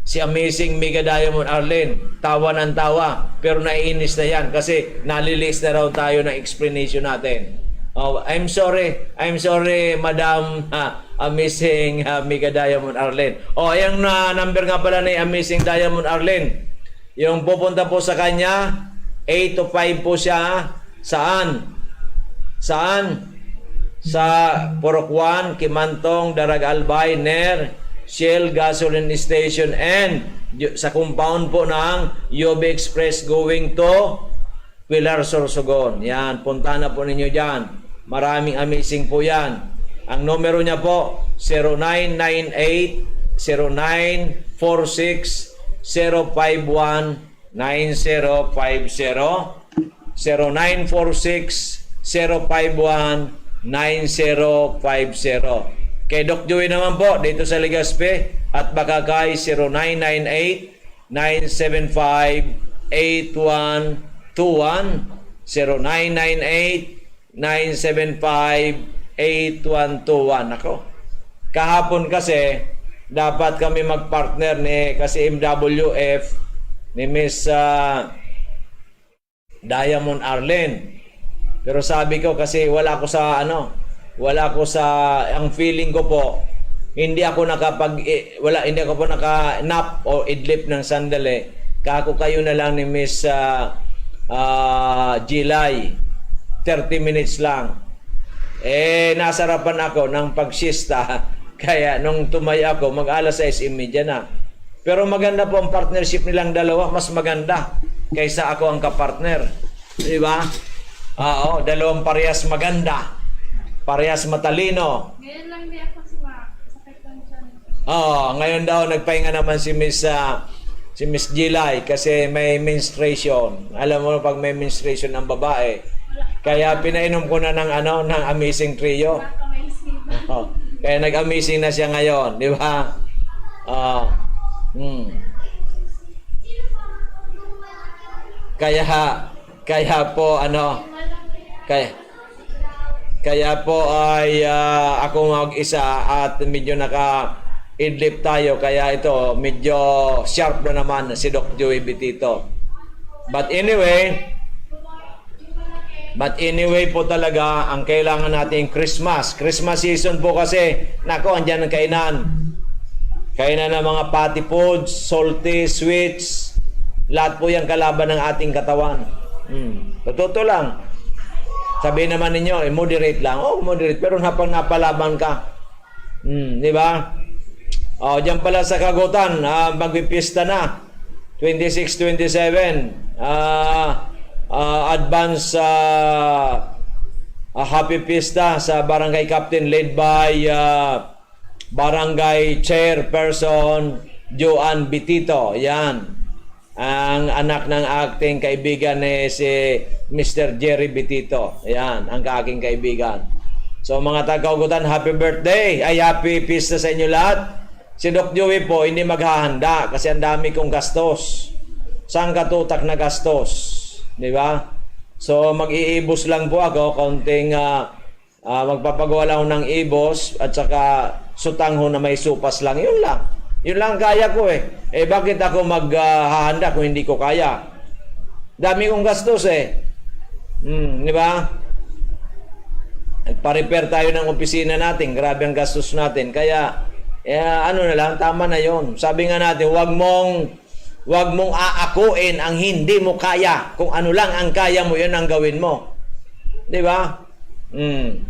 si Amazing Mega Diamond Arlene. Tawa ng tawa. Pero naiinis na yan kasi naliliis na raw tayo ng explanation natin. Oh, I'm sorry. I'm sorry, Madam, ha, Amazing, ha, Mega Diamond Arlene. Oh, yung na number nga pala ni Amazing Diamond Arlene. Yung pupunta po sa kanya, eight to five po siya. Saan? Saan? Sa Purok one, Kimantong, Daraga Albay, near Shell Gasoline Station, and yu-, sa compound po ng U B Express going to Pilar, Sorsogon. Yan, punta na po ninyo dyan. Maraming amazing po yan. Ang numero niya po, zero nine nine eight, zero nine four six, zero five one, nine zero five zero, zero nine four six, zero five one, nine zero five zero. Kay Doc Joey naman po, dito sa Legazpi, at baka kay zero nine nine eight, nine seven five, eight one two one, zero nine nine eight, nine seven five, eight one two one. Ako, kahapon kasi, dapat kami mag-partner ni, kasi M W F, ni Miss, ah, Diamond Arlene. Pero sabi ko, kasi wala ako sa, ano, wala ako sa, ang feeling ko po, hindi ako nakapag, eh, wala, hindi ako po naka-nap o idlip ng sandali. Kako kayo na lang ni Miss, ah, ah, Jilay. Thirty minutes lang. Eh, nasarapan ako ng pagsista. Kaya nung tumayo ako, mag-alas sais y media na. Pero maganda po ang partnership nilang dalawa. Mas maganda kaysa ako ang kapartner. Di ba? Oo, dalawang parehas maganda. Parehas matalino. Ngayon lang di ako suma-, sakit ng tiyan. Oo, ngayon daw nagpahinga naman si Miss, ah, si Miss Jilay kasi may menstruation. Alam mo pag may menstruation ang babae. Kaya pinainom ko na ng, ano, ng Amazing Trio. Amazing. Oo. Kaya nag-amazing na siya ngayon, di ba? Oo. Hmm. Kaya, kaya po, ano, kaya, kaya po ay, ah, ako mag-isa at medyo naka-idlip tayo. Kaya ito, medyo sharp na naman si Doc Joey Bitito. But anyway, but anyway po talaga, ang kailangan natin Christmas. Christmas season po kasi, nako, andyan ang kainan. Kainan ng mga fatty foods, salty, sweets. Lahat po yan kalaban ng ating katawan. Hmm. Totoo lang. Sabi naman ninyo, eh, moderate lang. Oh, moderate. Pero napang napalaban ka. Hmm, di ba? Oh, diyan pala sa Kagutan, ah, magpipiesta na. Twenty-six, twenty-seven. Ah, ah, advance, ah, ah, happy fiesta sa Barangay Captain led by, ah, Barangay Chairperson Joan Bitito. Yan. Ang anak ng ating kaibigan ni si Mister Jerry Bitito. Ayan, ang aking kaibigan. So, mga taga-Kagutan, happy birthday! Ay, happy fiesta sa inyo lahat. Si Doc Joey po, hindi maghahanda kasi ang dami kong gastos. Saan katutak na gastos? Di ba? So, mag-iibos lang po ako, kaunting, ah, ah, magpapagawa lang ako ng ibos at saka sutanghon na may supas lang. Yun lang. Yun lang ang kaya ko eh. Eh, bakit ako maghahanda kung hindi ko kaya? Dami kong gastos eh. Hmm, di ba? Nagpa-repair tayo ng opisina natin. Grabe ang gastos natin. Kaya, Eh, ano na lang, tama na yon. Sabi nga natin, wag mong, wag mong aakuin ang hindi mo kaya. Kung ano lang ang kaya mo, yun ang gawin mo. Di ba? Hmm.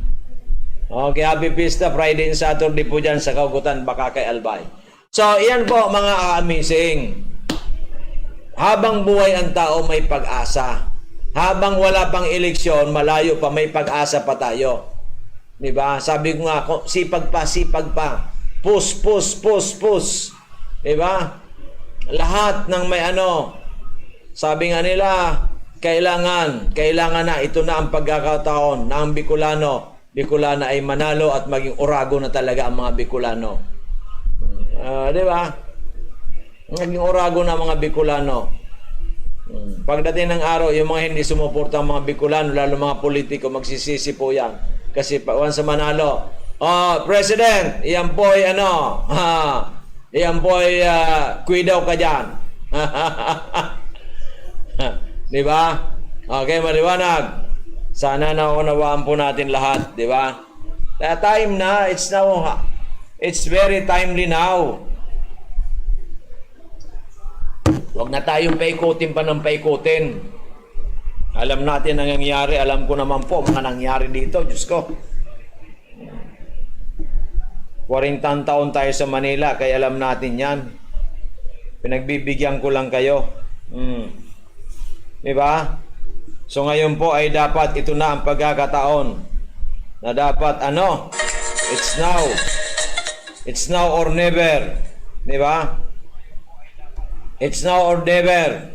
Okay, happy fiesta, Friday and Saturday po dyan sa Kaugutan, baka kay Albay. So, iyan po, mga amazing. Habang buhay ang tao, may pag-asa. Habang wala pang eleksyon, malayo pa, may pag-asa pa tayo. Di ba? Sabi ko nga, ko-, sipag pa, sipag pa. Push, push, push, push. Di ba? Lahat ng may ano, sabi nga nila, kailangan, kailangan na, ito na ang pagkakataon na ang Bicolano, Bicolana ay manalo at maging orago na talaga ang mga Bicolano. Ah, di ba? Maging orago na ang mga Bicolano. Hmm. Pagdating ng araw, yung mga hindi sumuporta ang mga Bicolano, lalo mga politiko, magsisisi po yan. Kasi pa, once manalo, "Oh, President, iyan po ay ano, ha, iyan po ay, ah, kuidaw ka dyan." Di ba? Okay, maliwanag. Sana naunawaan po natin lahat, di ba? Kaya time na, it's now, it's very timely now. Huwag na tayong paikutin pa ng paikutin. Alam natin ang nangyayari. Alam ko naman po, mga nangyari dito, Diyos ko. Kwarentang taon tayo sa Manila, kaya alam natin yan. Pinagbibigyan ko lang kayo. Hmm. Di ba? So ngayon po ay dapat ito na ang pagkakataon na dapat ano, it's now. It's now or never. Di ba? It's now or never.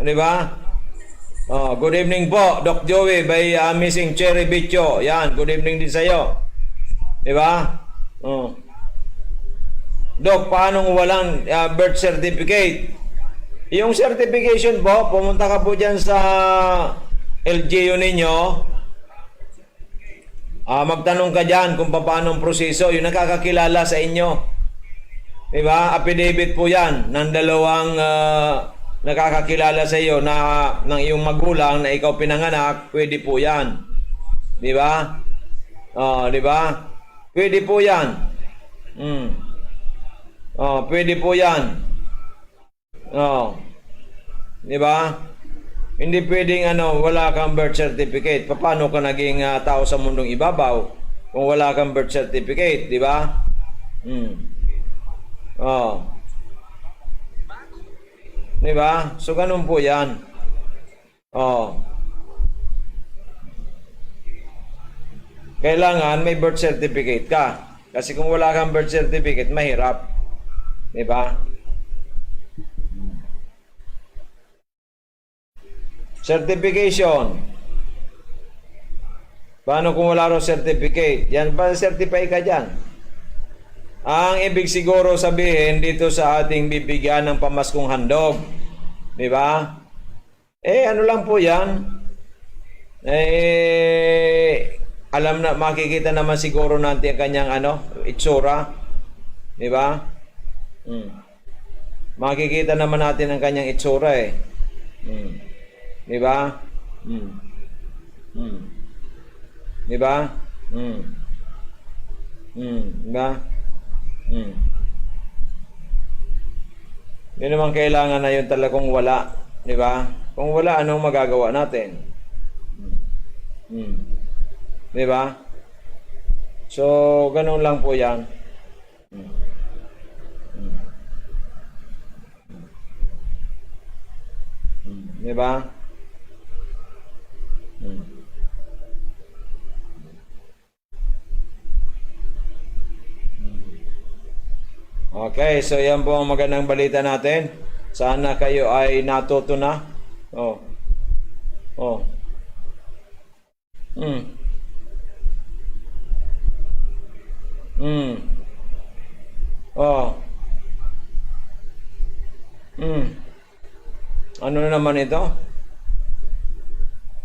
Di ba? Oh, good evening po, Doc Joey, by, ah, Missing Cherry Bicho. Yan, good evening din sa'yo. Di ba? Oh. Doc, paanong walang, ah, birth certificate? Yung certification po, pumunta ka po dyan sa L G U ninyo. Ah, magtanong ka dyan kung paano ang proseso. Yung nakakakilala sa inyo. Di ba? Affidavit po yan ng dalawang, ah, nakakakilala sa iyo na, ng iyong magulang na ikaw pinanganak, pwede po yan. Di ba? Oh, di ba? Pwede po yan. Hmm. Oh, pwede po yan. Oh. Di ba? Hindi pwedeng, ano, wala kang birth certificate. Paano ka naging, ah, tao sa mundong ibabaw kung wala kang birth certificate, di ba? Hmm. Oh. Di ba? So, ganun po yan. Oh. Kailangan may birth certificate ka. Kasi kung wala kang birth certificate, mahirap. Di ba? Certification. Paano kung wala raw certificate? Yan ba, certify ka dyan? Ang ibig siguro sabihin dito sa ating bibigyan ng pamaskong handog, di ba? Eh, ano lang po yan? Eh, alam na, makikita naman siguro natin ang kanyang, ano, itsura. Di ba? Hmm. Makikita naman natin ang kanyang itsura eh. Hmm. Di ba? Hmm. Hmm. Di ba? Hmm. Hmm. Di ba? Hmm. Yun naman kailangan na yun talagang wala. Di ba? Kung wala, anong magagawa natin? Hmm. Hmm. Di ba? So, ganun lang po yan. Hmm. Hmm. Hmm. Di ba? Hmm. Okay, so yan po ang magandang balita natin. Sana kayo ay natuto na. Oh. Oh. Hmm. Hmm. Oh. Hmm. Ano na naman ito?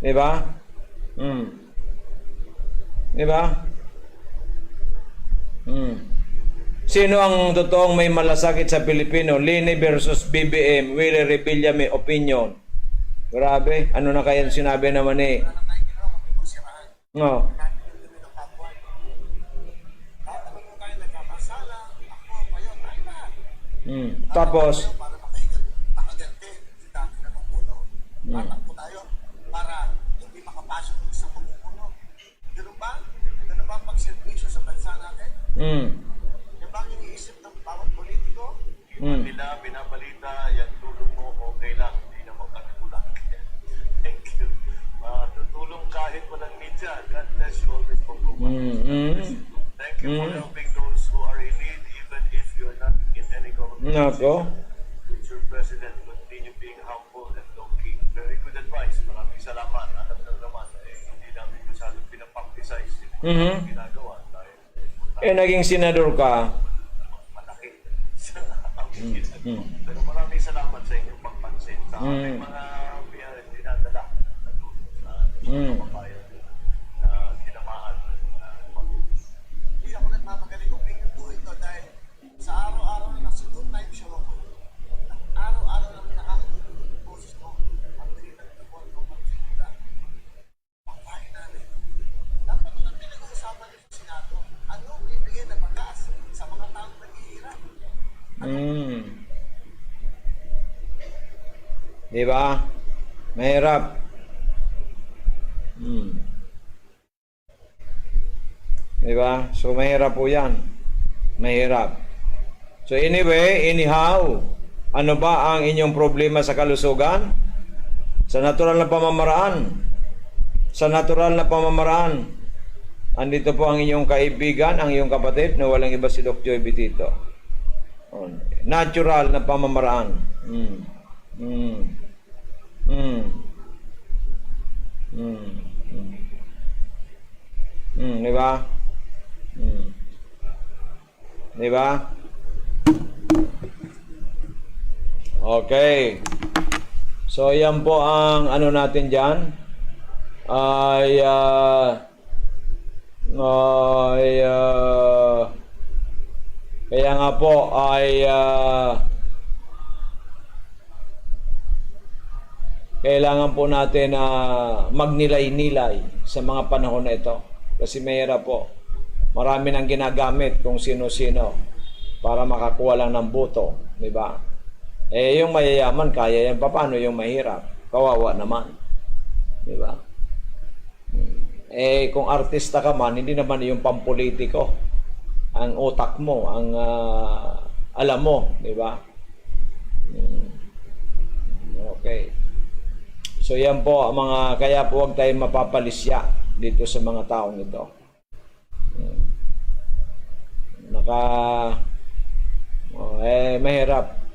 Di ba? Hmm. Di ba? Hmm. Sino ang totoong may malasakit sa Pilipino? Leni versus B B M, Willie Revilla may opinion. Grabe, ano na kaya sinabi naman ni... No. Mm. Tapos, para makahiga-, makaganti si dati na Pangulo. Mm. Tatakbo tayo para hindi makapasok ang isang mamumuno. Ganun ba? Ganun ba ang pagserbisyo sa bansa natin? Mm. Yan ba ang iniisip ng bawat politiko? Yung Mm. nila binabalita, yan tulong mo, okay lang. Hindi naman kami kulang. Thank you. Ah, tutulong kahit walang media. God bless you always, Bongbong. Mm, mm. Thank you for Mm. helping those who are in need, even if you're not in any government Nako. position. Future President, continue being humble and low-key. Very good advice. Maraming salamat. Alam lang naman, eh, hindi namin masyadong pinapraktisays yung mga Mhm. ginagawa. Dahil Eh, naging senador ka. Malaki. Mm, mm. Pero maraming salamat sa inyong pagpansin sa Mm. ating mga, uh, dinadala na tulong sa ating mga Mm. kababayan na tinamaan ng, uh, pag-utos. Hindi ako nagmamagaling kung ito, ito dahil sa araw-araw na nasa Good Time Show ako. Araw-araw na nakakatulog yung boses ko. Ang pinagtapuan ko pag simula. Ang kain namin. Dapat ito ang pinag-uusapan sa Senado. Ano ang bibigay na batas sa mga taong naghihirap? Mm. Di ba? Mahirap. Mm. Di ba? So, mahirap po yan. Mahirap. So, anyway, anyhow, ano ba ang inyong problema sa kalusugan? Sa natural na pamamaraan. Sa natural na pamamaraan. Andito po ang inyong kaibigan, ang iyong kapatid, na walang iba si Doc Joy Bitito. Oh, natural na pamamaraan. Mm. Mm. Mm. Mm. Mm. Mm, di ba? Mm. Di ba? Okay. So, yan po ang ano natin dyan. Ay, ah, ay, ah, kaya nga po, ay, ah, kailangan po natin na magnilay-nilay sa mga panahon na ito. Kasi mahirap po. Marami nang ginagamit kung sino-sino para makakuha lang ng boto, di ba? Eh, yung mayayaman, kaya yan. Paano yung mahirap? Kawawa naman. Di ba? Eh, kung artista ka man, hindi naman yung pampolitiko ang utak mo, ang, ah, alam mo, di ba? Hmm. Okay. So, yan po ang mga, kaya po huwag tayong mapapalisya dito sa mga taong ito. Hmm. Naka, oh, eh, mahirap.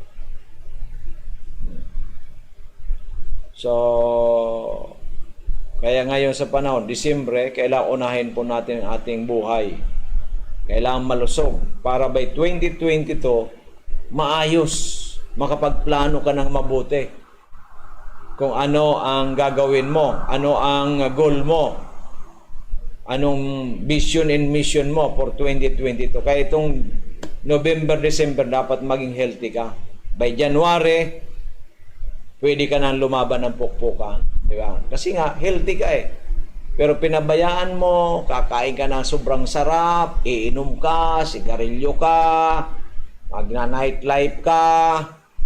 So, kaya ngayon sa panahon, Disyembre, kailangan unahin po natin ang ating buhay. Kailangan malusog para by twenty twenty-two, maayos, makapagplano ka ng mabuti. Kung ano ang gagawin mo, ano ang goal mo, anong vision and mission mo for twenty twenty-two. Kaya itong November, December, dapat maging healthy ka. By January, pwede ka nang lumaban ng pukpukan, di ba? Kasi nga, healthy ka eh. Pero pinabayaan mo, kakain ka ng sobrang sarap, iinom ka, sigarilyo ka, magna-nightlife ka,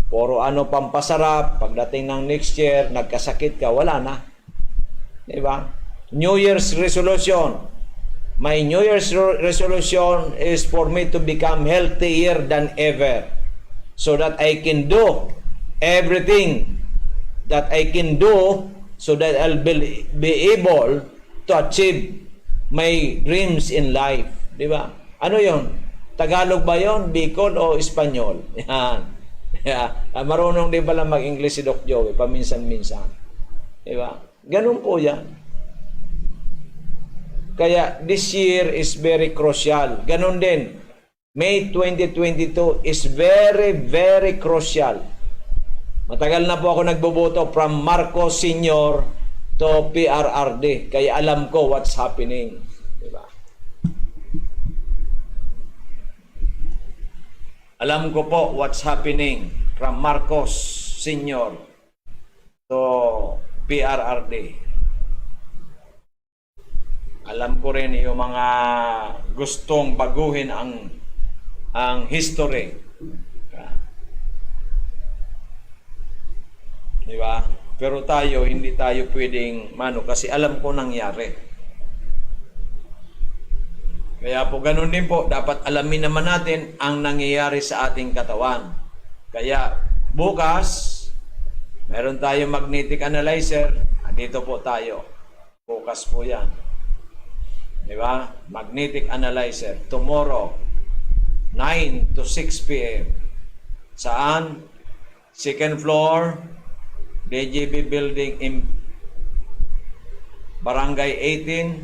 puro ano, pampasarap, pagdating ng next year, nagkasakit ka, wala na. Di ba? New Year's resolution. My New Year's re-, resolution is for me to become healthier than ever, so that I can do everything that I can do, so that I'll be, be able to achieve my dreams in life. Di ba? Ano yon? Tagalog ba yon? Bicol o Espanyol? Yan. Yeah. Ah, marunong din pala mag-English si Doc Joey, paminsan-minsan. Di ba? Ganun po yan. Kaya this year is very crucial. Ganun din, May twenty twenty-two is very, very crucial. Matagal na po ako nagboboto from Marcos Senior to P R R D. Kaya alam ko what's happening. Di ba? Alam ko po what's happening from Marcos Senior to P R R D. Alam ko rin yung mga gustong baguhin ang, ang history. Di ba? Pero tayo, hindi tayo pwedeng mano kasi alam ko nangyari. Kaya po, ganun din po, dapat alamin naman natin ang nangyayari sa ating katawan. Kaya bukas, meron tayong magnetic analyzer. Andito po tayo. Bukas po yan. Di ba? Magnetic analyzer. Tomorrow, nine to six p m. Saan? Second floor, D G B Building in Barangay eighteen,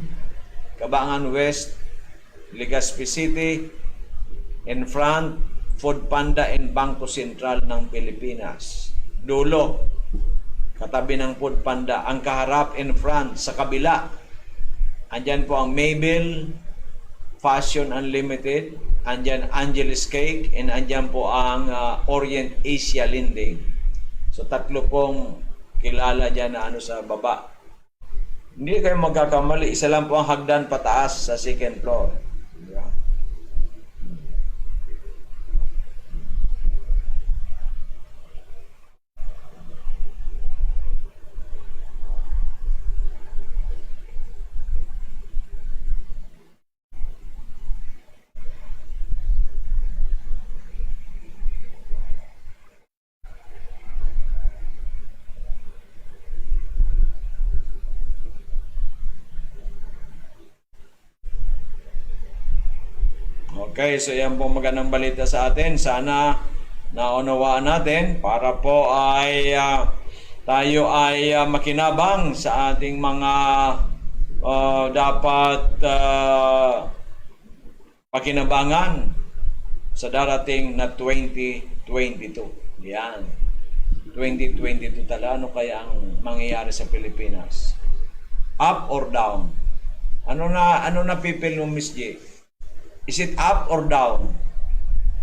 Cabangan West, Legazpi City, in front, Food Panda and Bangko Sentral ng Pilipinas. Dulo, katabi ng Food Panda. Ang kaharap, in front, sa kabila, andyan po ang Mabel, Fashion Unlimited, andyan Angeles Cake, and andyan po ang, ah, Orient Asia Lending. So, tatlo pong kilala dyan na ano sa baba. Hindi kayo magkakamali, isa lang po ang hagdan pataas sa second floor. Yeah. Okay, so yan po magandang balita sa atin. Sana naunawaan natin para po ay, ah, tayo ay, ah, makinabang sa ating mga, ah, dapat, ah, pakinabangan sa darating na twenty twenty-two. Yan. Twenty twenty-two talaga. Ano kaya ang mangyayari sa Pilipinas? Up or down? Ano na, ano na pipil mo, Miss J? Is it up or down?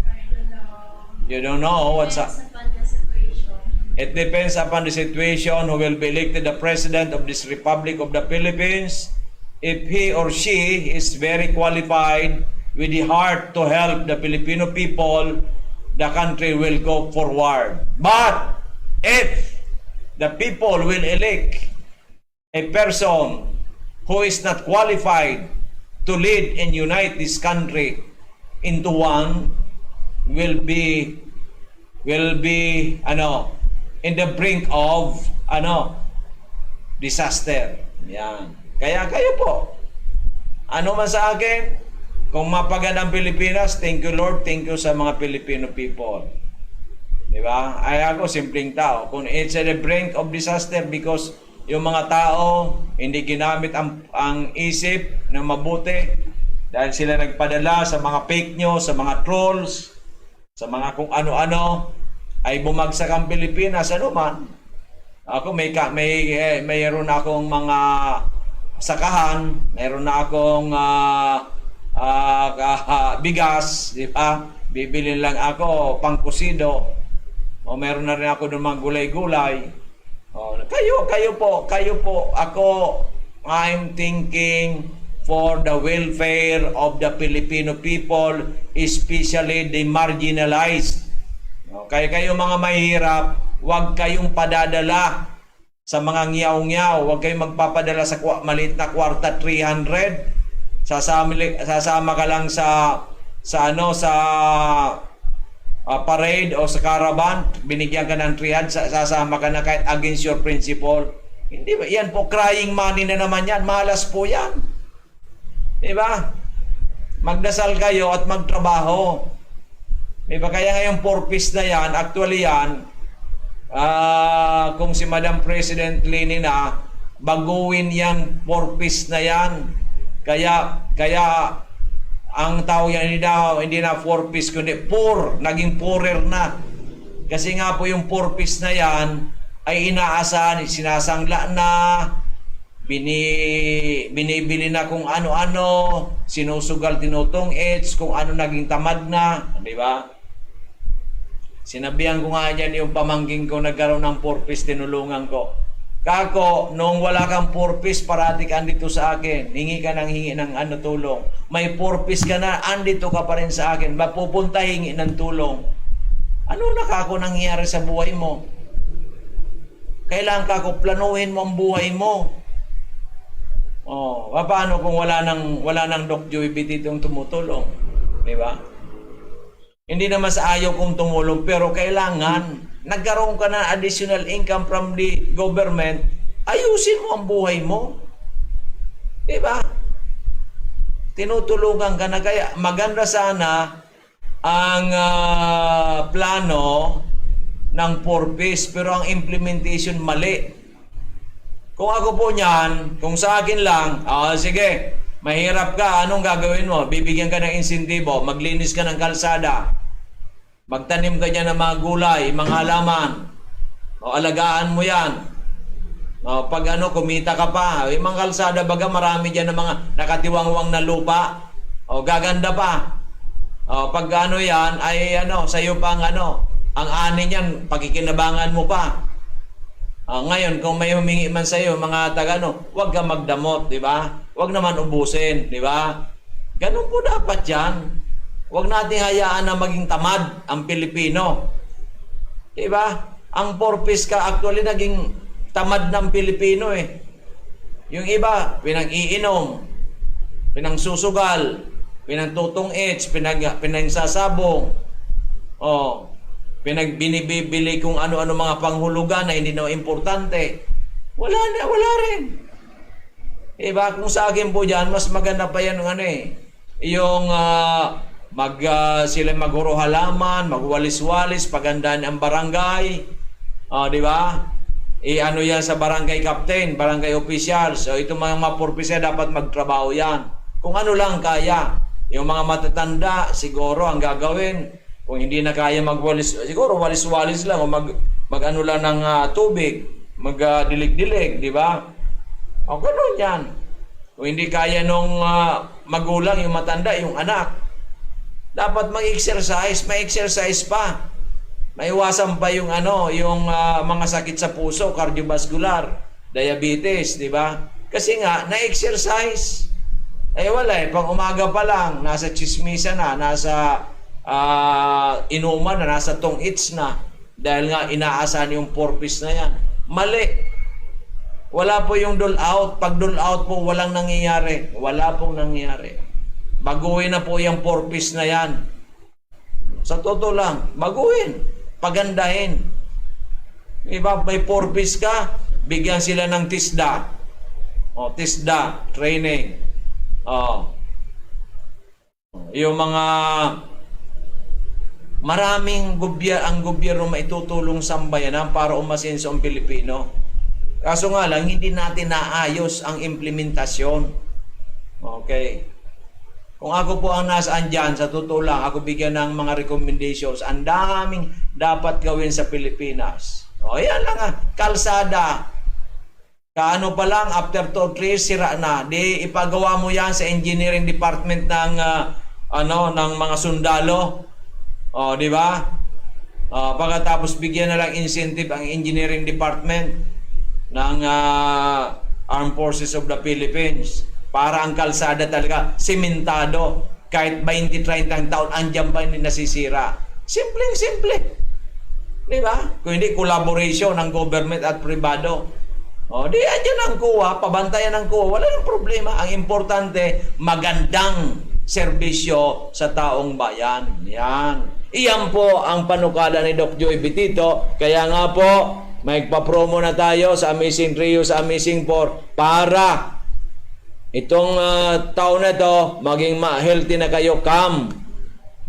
I don't know. You don't know what's up? Depends upon the situation. It depends upon the situation who will be elected the president of this Republic of the Philippines, if he or she is very qualified with the heart to help the Filipino people, the country will go forward. But if the people will elect a person who is not qualified to lead and unite this country into one will be, will be, ano, in the brink of, ano, disaster. Yan. Kaya kayo po, ano man sa akin, kung mapagad ang Pilipinas, thank you, Lord, thank you sa mga Filipino people. Di ba? Ay, ako, simpleng tao. Kung it's at the brink of disaster because yung mga tao hindi ginamit ang, ang isip na mabuti dahil sila nagpadala sa mga fake news, sa mga trolls, sa mga kung ano-ano, ay bumagsak ang Pilipinas, ano man. Ako, may ka-, may, eh, mayroon akong mga sakahan, mayroon na akong, ah, ah, ka-, bigas, di ba? Bibili lang ako, pangkusido. O meron na rin ako doon mga gulay-gulay. O, kayo, kayo po, kayo po. Ako, I'm thinking for the welfare of the Filipino people, especially the marginalized. O, kaya kayo mga mahihirap, huwag kayong padadala sa mga ngiyaw-ngiyaw. Huwag kayong magpapadala sa kwa-, maliit na kwarta, three hundred. Sasama, sasama ka lang sa, sa ano, sa, ah, parade o sa caravan, binigyan ka ng three hundred, sa-, sasama ka na kahit against your principle. Hindi ba? Yan po, crying money na naman yan. Malas po yan. Di ba? Magdasal kayo at magtrabaho. Di ba? Kaya nga yung four Ps na yan, actually yan, ah, kung si Madam President Leni na, baguhin yang four Ps na yan. Kaya, kaya ang tao yan hindi na, hindi na four Ps, kundi poor, naging poorer na. Kasi nga po yung four Ps na yan ay inaasahan, sinasangla na, bini-, binibili na kung ano-ano, sinusugal, tinutong-its, kung ano naging tamad na, di ba? Sinabihan ko nga dyan yung pamangkin ko, nagkaroon ng four Ps, tinulungan ko. "Kako, nung wala kang four Ps, parati ka andito sa akin. Hingi ka ng hingi ng ano, tulong. May four Ps ka na, andito ka pa rin sa akin. Mapupunta, hingi ng tulong." Ano na kako nangyayari sa buhay mo? Kailangan ka kung planuhin mo ang buhay mo. Oh, paano kung wala nang, wala nang Doc Joy Bititong tumutulong? Di ba? Hindi naman sa ayaw kong tumulong, pero kailangan nagkaroon ka na additional income from the government, ayusin mo ang buhay mo. Di ba? Tinutulungan ka na. Kaya maganda sana ang, ah, plano ng Four Ps, pero ang implementation mali. Kung ako po niyan, kung sa akin lang, ah, sige, mahirap ka, anong gagawin mo? Bibigyan ka ng insentibo, maglinis ka ng kalsada, magtanim ka diyan ng mga gulay, mga halaman, o alagaan mo yan. O, pag ano, kumita ka pa. Yung mga kalsada, baga, marami diyan ng mga nakatiwangwang na lupa. O, gaganda pa. O, pag ano yan, ay ano, sa'yo pa ang ano, ang ani niyan, pakikinabangan mo pa. Ah, ngayon, kung may humingi man sa'yo, mga taga ano, huwag ka magdamot, di ba? Huwag naman ubusin, di ba? Ganun po dapat yan. Huwag nating hayaan na maging tamad ang Pilipino. Di ba? Ang Four Ps ka, actually, naging tamad ng Pilipino eh. Yung iba, pinag-iinom, pinangsusugal, pinagtutong-its, pinag-, pinagsasabong, oh, pinagbinibili kung ano-ano mga panghulugan na hindi na importante. Wala na, wala rin. Diba? Kung sa akin po dyan, mas maganda pa yan ng ano eh. Yung, ah, mag, ah, sila maghuro halaman, magwalis-walis, pagandahan ang barangay. Ah, di ba? I-ano yan sa barangay captain, barangay officials. So, itong mga, mga Four Ps dapat magtrabaho yan. Kung ano lang kaya. Yung mga matatanda, siguro ang gagawin, kung hindi na kaya magwalis, siguro walis-walis lang o mag, mag-ano lang ng, ah, tubig, mag, ah, dilig-dilig, di ba? O, ganun yan. Kung hindi kaya nung, ah, magulang, yung matanda, yung anak, dapat mag-exercise, may exercise pa. Maiwasan pa yung ano, yung, ah, mga sakit sa puso, cardiovascular, diabetes, di ba? Kasi nga, na-exercise. Eh, wala eh. Pang umaga pa lang, nasa tsismisan na, nasa, ah, inuman na, nasa tong-its na. Dahil nga, inaasahan yung Four Ps na yan. Mali. Wala po yung dole out. Pag dole out po, walang nangyayari. Wala pong nangyayari. Baguhin na po yung Four Ps na yan. Sa totoo lang, baguhin. Pagandahin. Iba, may Four Ps ka, bigyan sila ng TESDA. O, TESDA, training. O. Yung mga maraming gobyer-, ang gobyerno maitutulong sambayanan para umasenso ang Pilipino. Kaso nga lang, hindi natin naayos ang implementasyon. Okay. Kung ako po ang nasaan dyan, sa totoo lang, ako bigyan ng mga recommendations. Ang daming dapat gawin sa Pilipinas. O, yan lang ah. Kalsada. Kaano pa lang, after two or three years, sira na. Di ipagawa mo yan sa engineering department ng, ah, ano, ng mga sundalo. O, di ba? Ah, pagkatapos bigyan na lang incentive ang engineering department ng, ah, Armed Forces of the Philippines para ang kalsada talaga simentado. Kahit twenty, treinta ang taon, andyan pa, hindi nasisira. Simpleng-simple. Di ba? Kung hindi, collaboration ng government at pribado. O, di andyan ang COA, pabantayan ang COA. Wala nang problema. Ang importante, magandang serbisyo sa taong bayan. Yan. Iyan po ang panukala ni Doc Joy Bitito. Kaya nga po, magpa-promo na tayo sa Amazing Trio, sa Amazing Four para itong, ah, taon na to, maging ma-, healthy na kayo come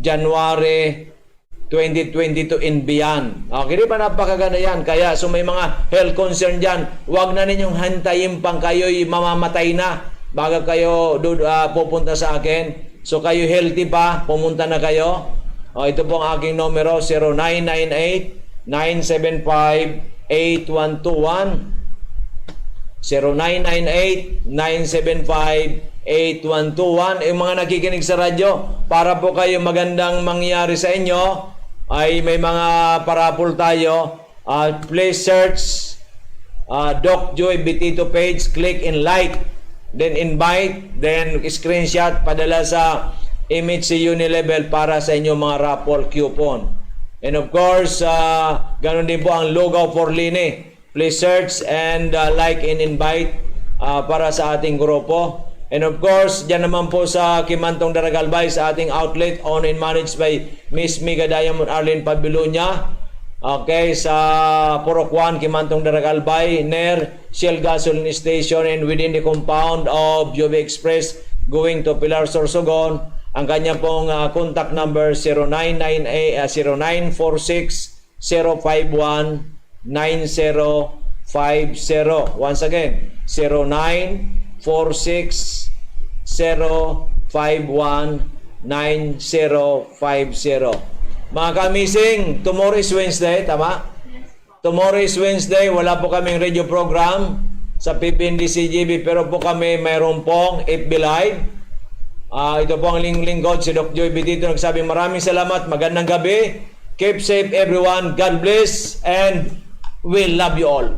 January twenty twenty-two and beyond. Okay, di ba napakaganda yan? Kaya, so may mga health concern dyan, wag na ninyong hantayin pang kayo'y mamamatay na bago kayo do-, ah, pupunta sa akin. So, kayo healthy pa, pumunta na kayo. O, ito po ang aking numero, zero nine nine eight, nine seven five, eight one two one. Zero nine nine eight, nine seven five, eight one two one. Yung mga nakikinig sa radyo, para po kayo magandang mangyari sa inyo, ay may mga parapol tayo. Ah, please search, ah, Doc Joy Bitito page, click and like, then invite, then screenshot, padala sa M H C Unilevel para sa inyong mga raffle coupon. And of course, ah, ganun din po ang Lugaw for Lini. Please search and uh, like and invite uh, para sa ating grupo. And of course, dyan naman po sa Kimantong Daragalbay, sa ating outlet, owned and managed by Miss Mega Diamond Arlene Pabilonia. Okay, sa Purok one, Kimantong Daragalbay, near Shell Gasoline Station and within the compound of Jovie Express going to Pilar, Sorsogon. Ang kanya pong uh, contact number, zero nine nine eight, uh, zero nine four six, zero five one, nine zero five zero. Once again, zero nine four six, zero five one, nine zero five zero. Mga ka-amazing, tomorrow is Wednesday, tama? Tomorrow is Wednesday, wala po kaming radio program sa P P N D C G B, pero po kami mayroon pong F B Live. Ah, ito po ang ling- lingkod, si Doc Joy Bitito, nagsabi, "Maraming salamat, magandang gabi. Keep safe everyone, God bless, and we love you all."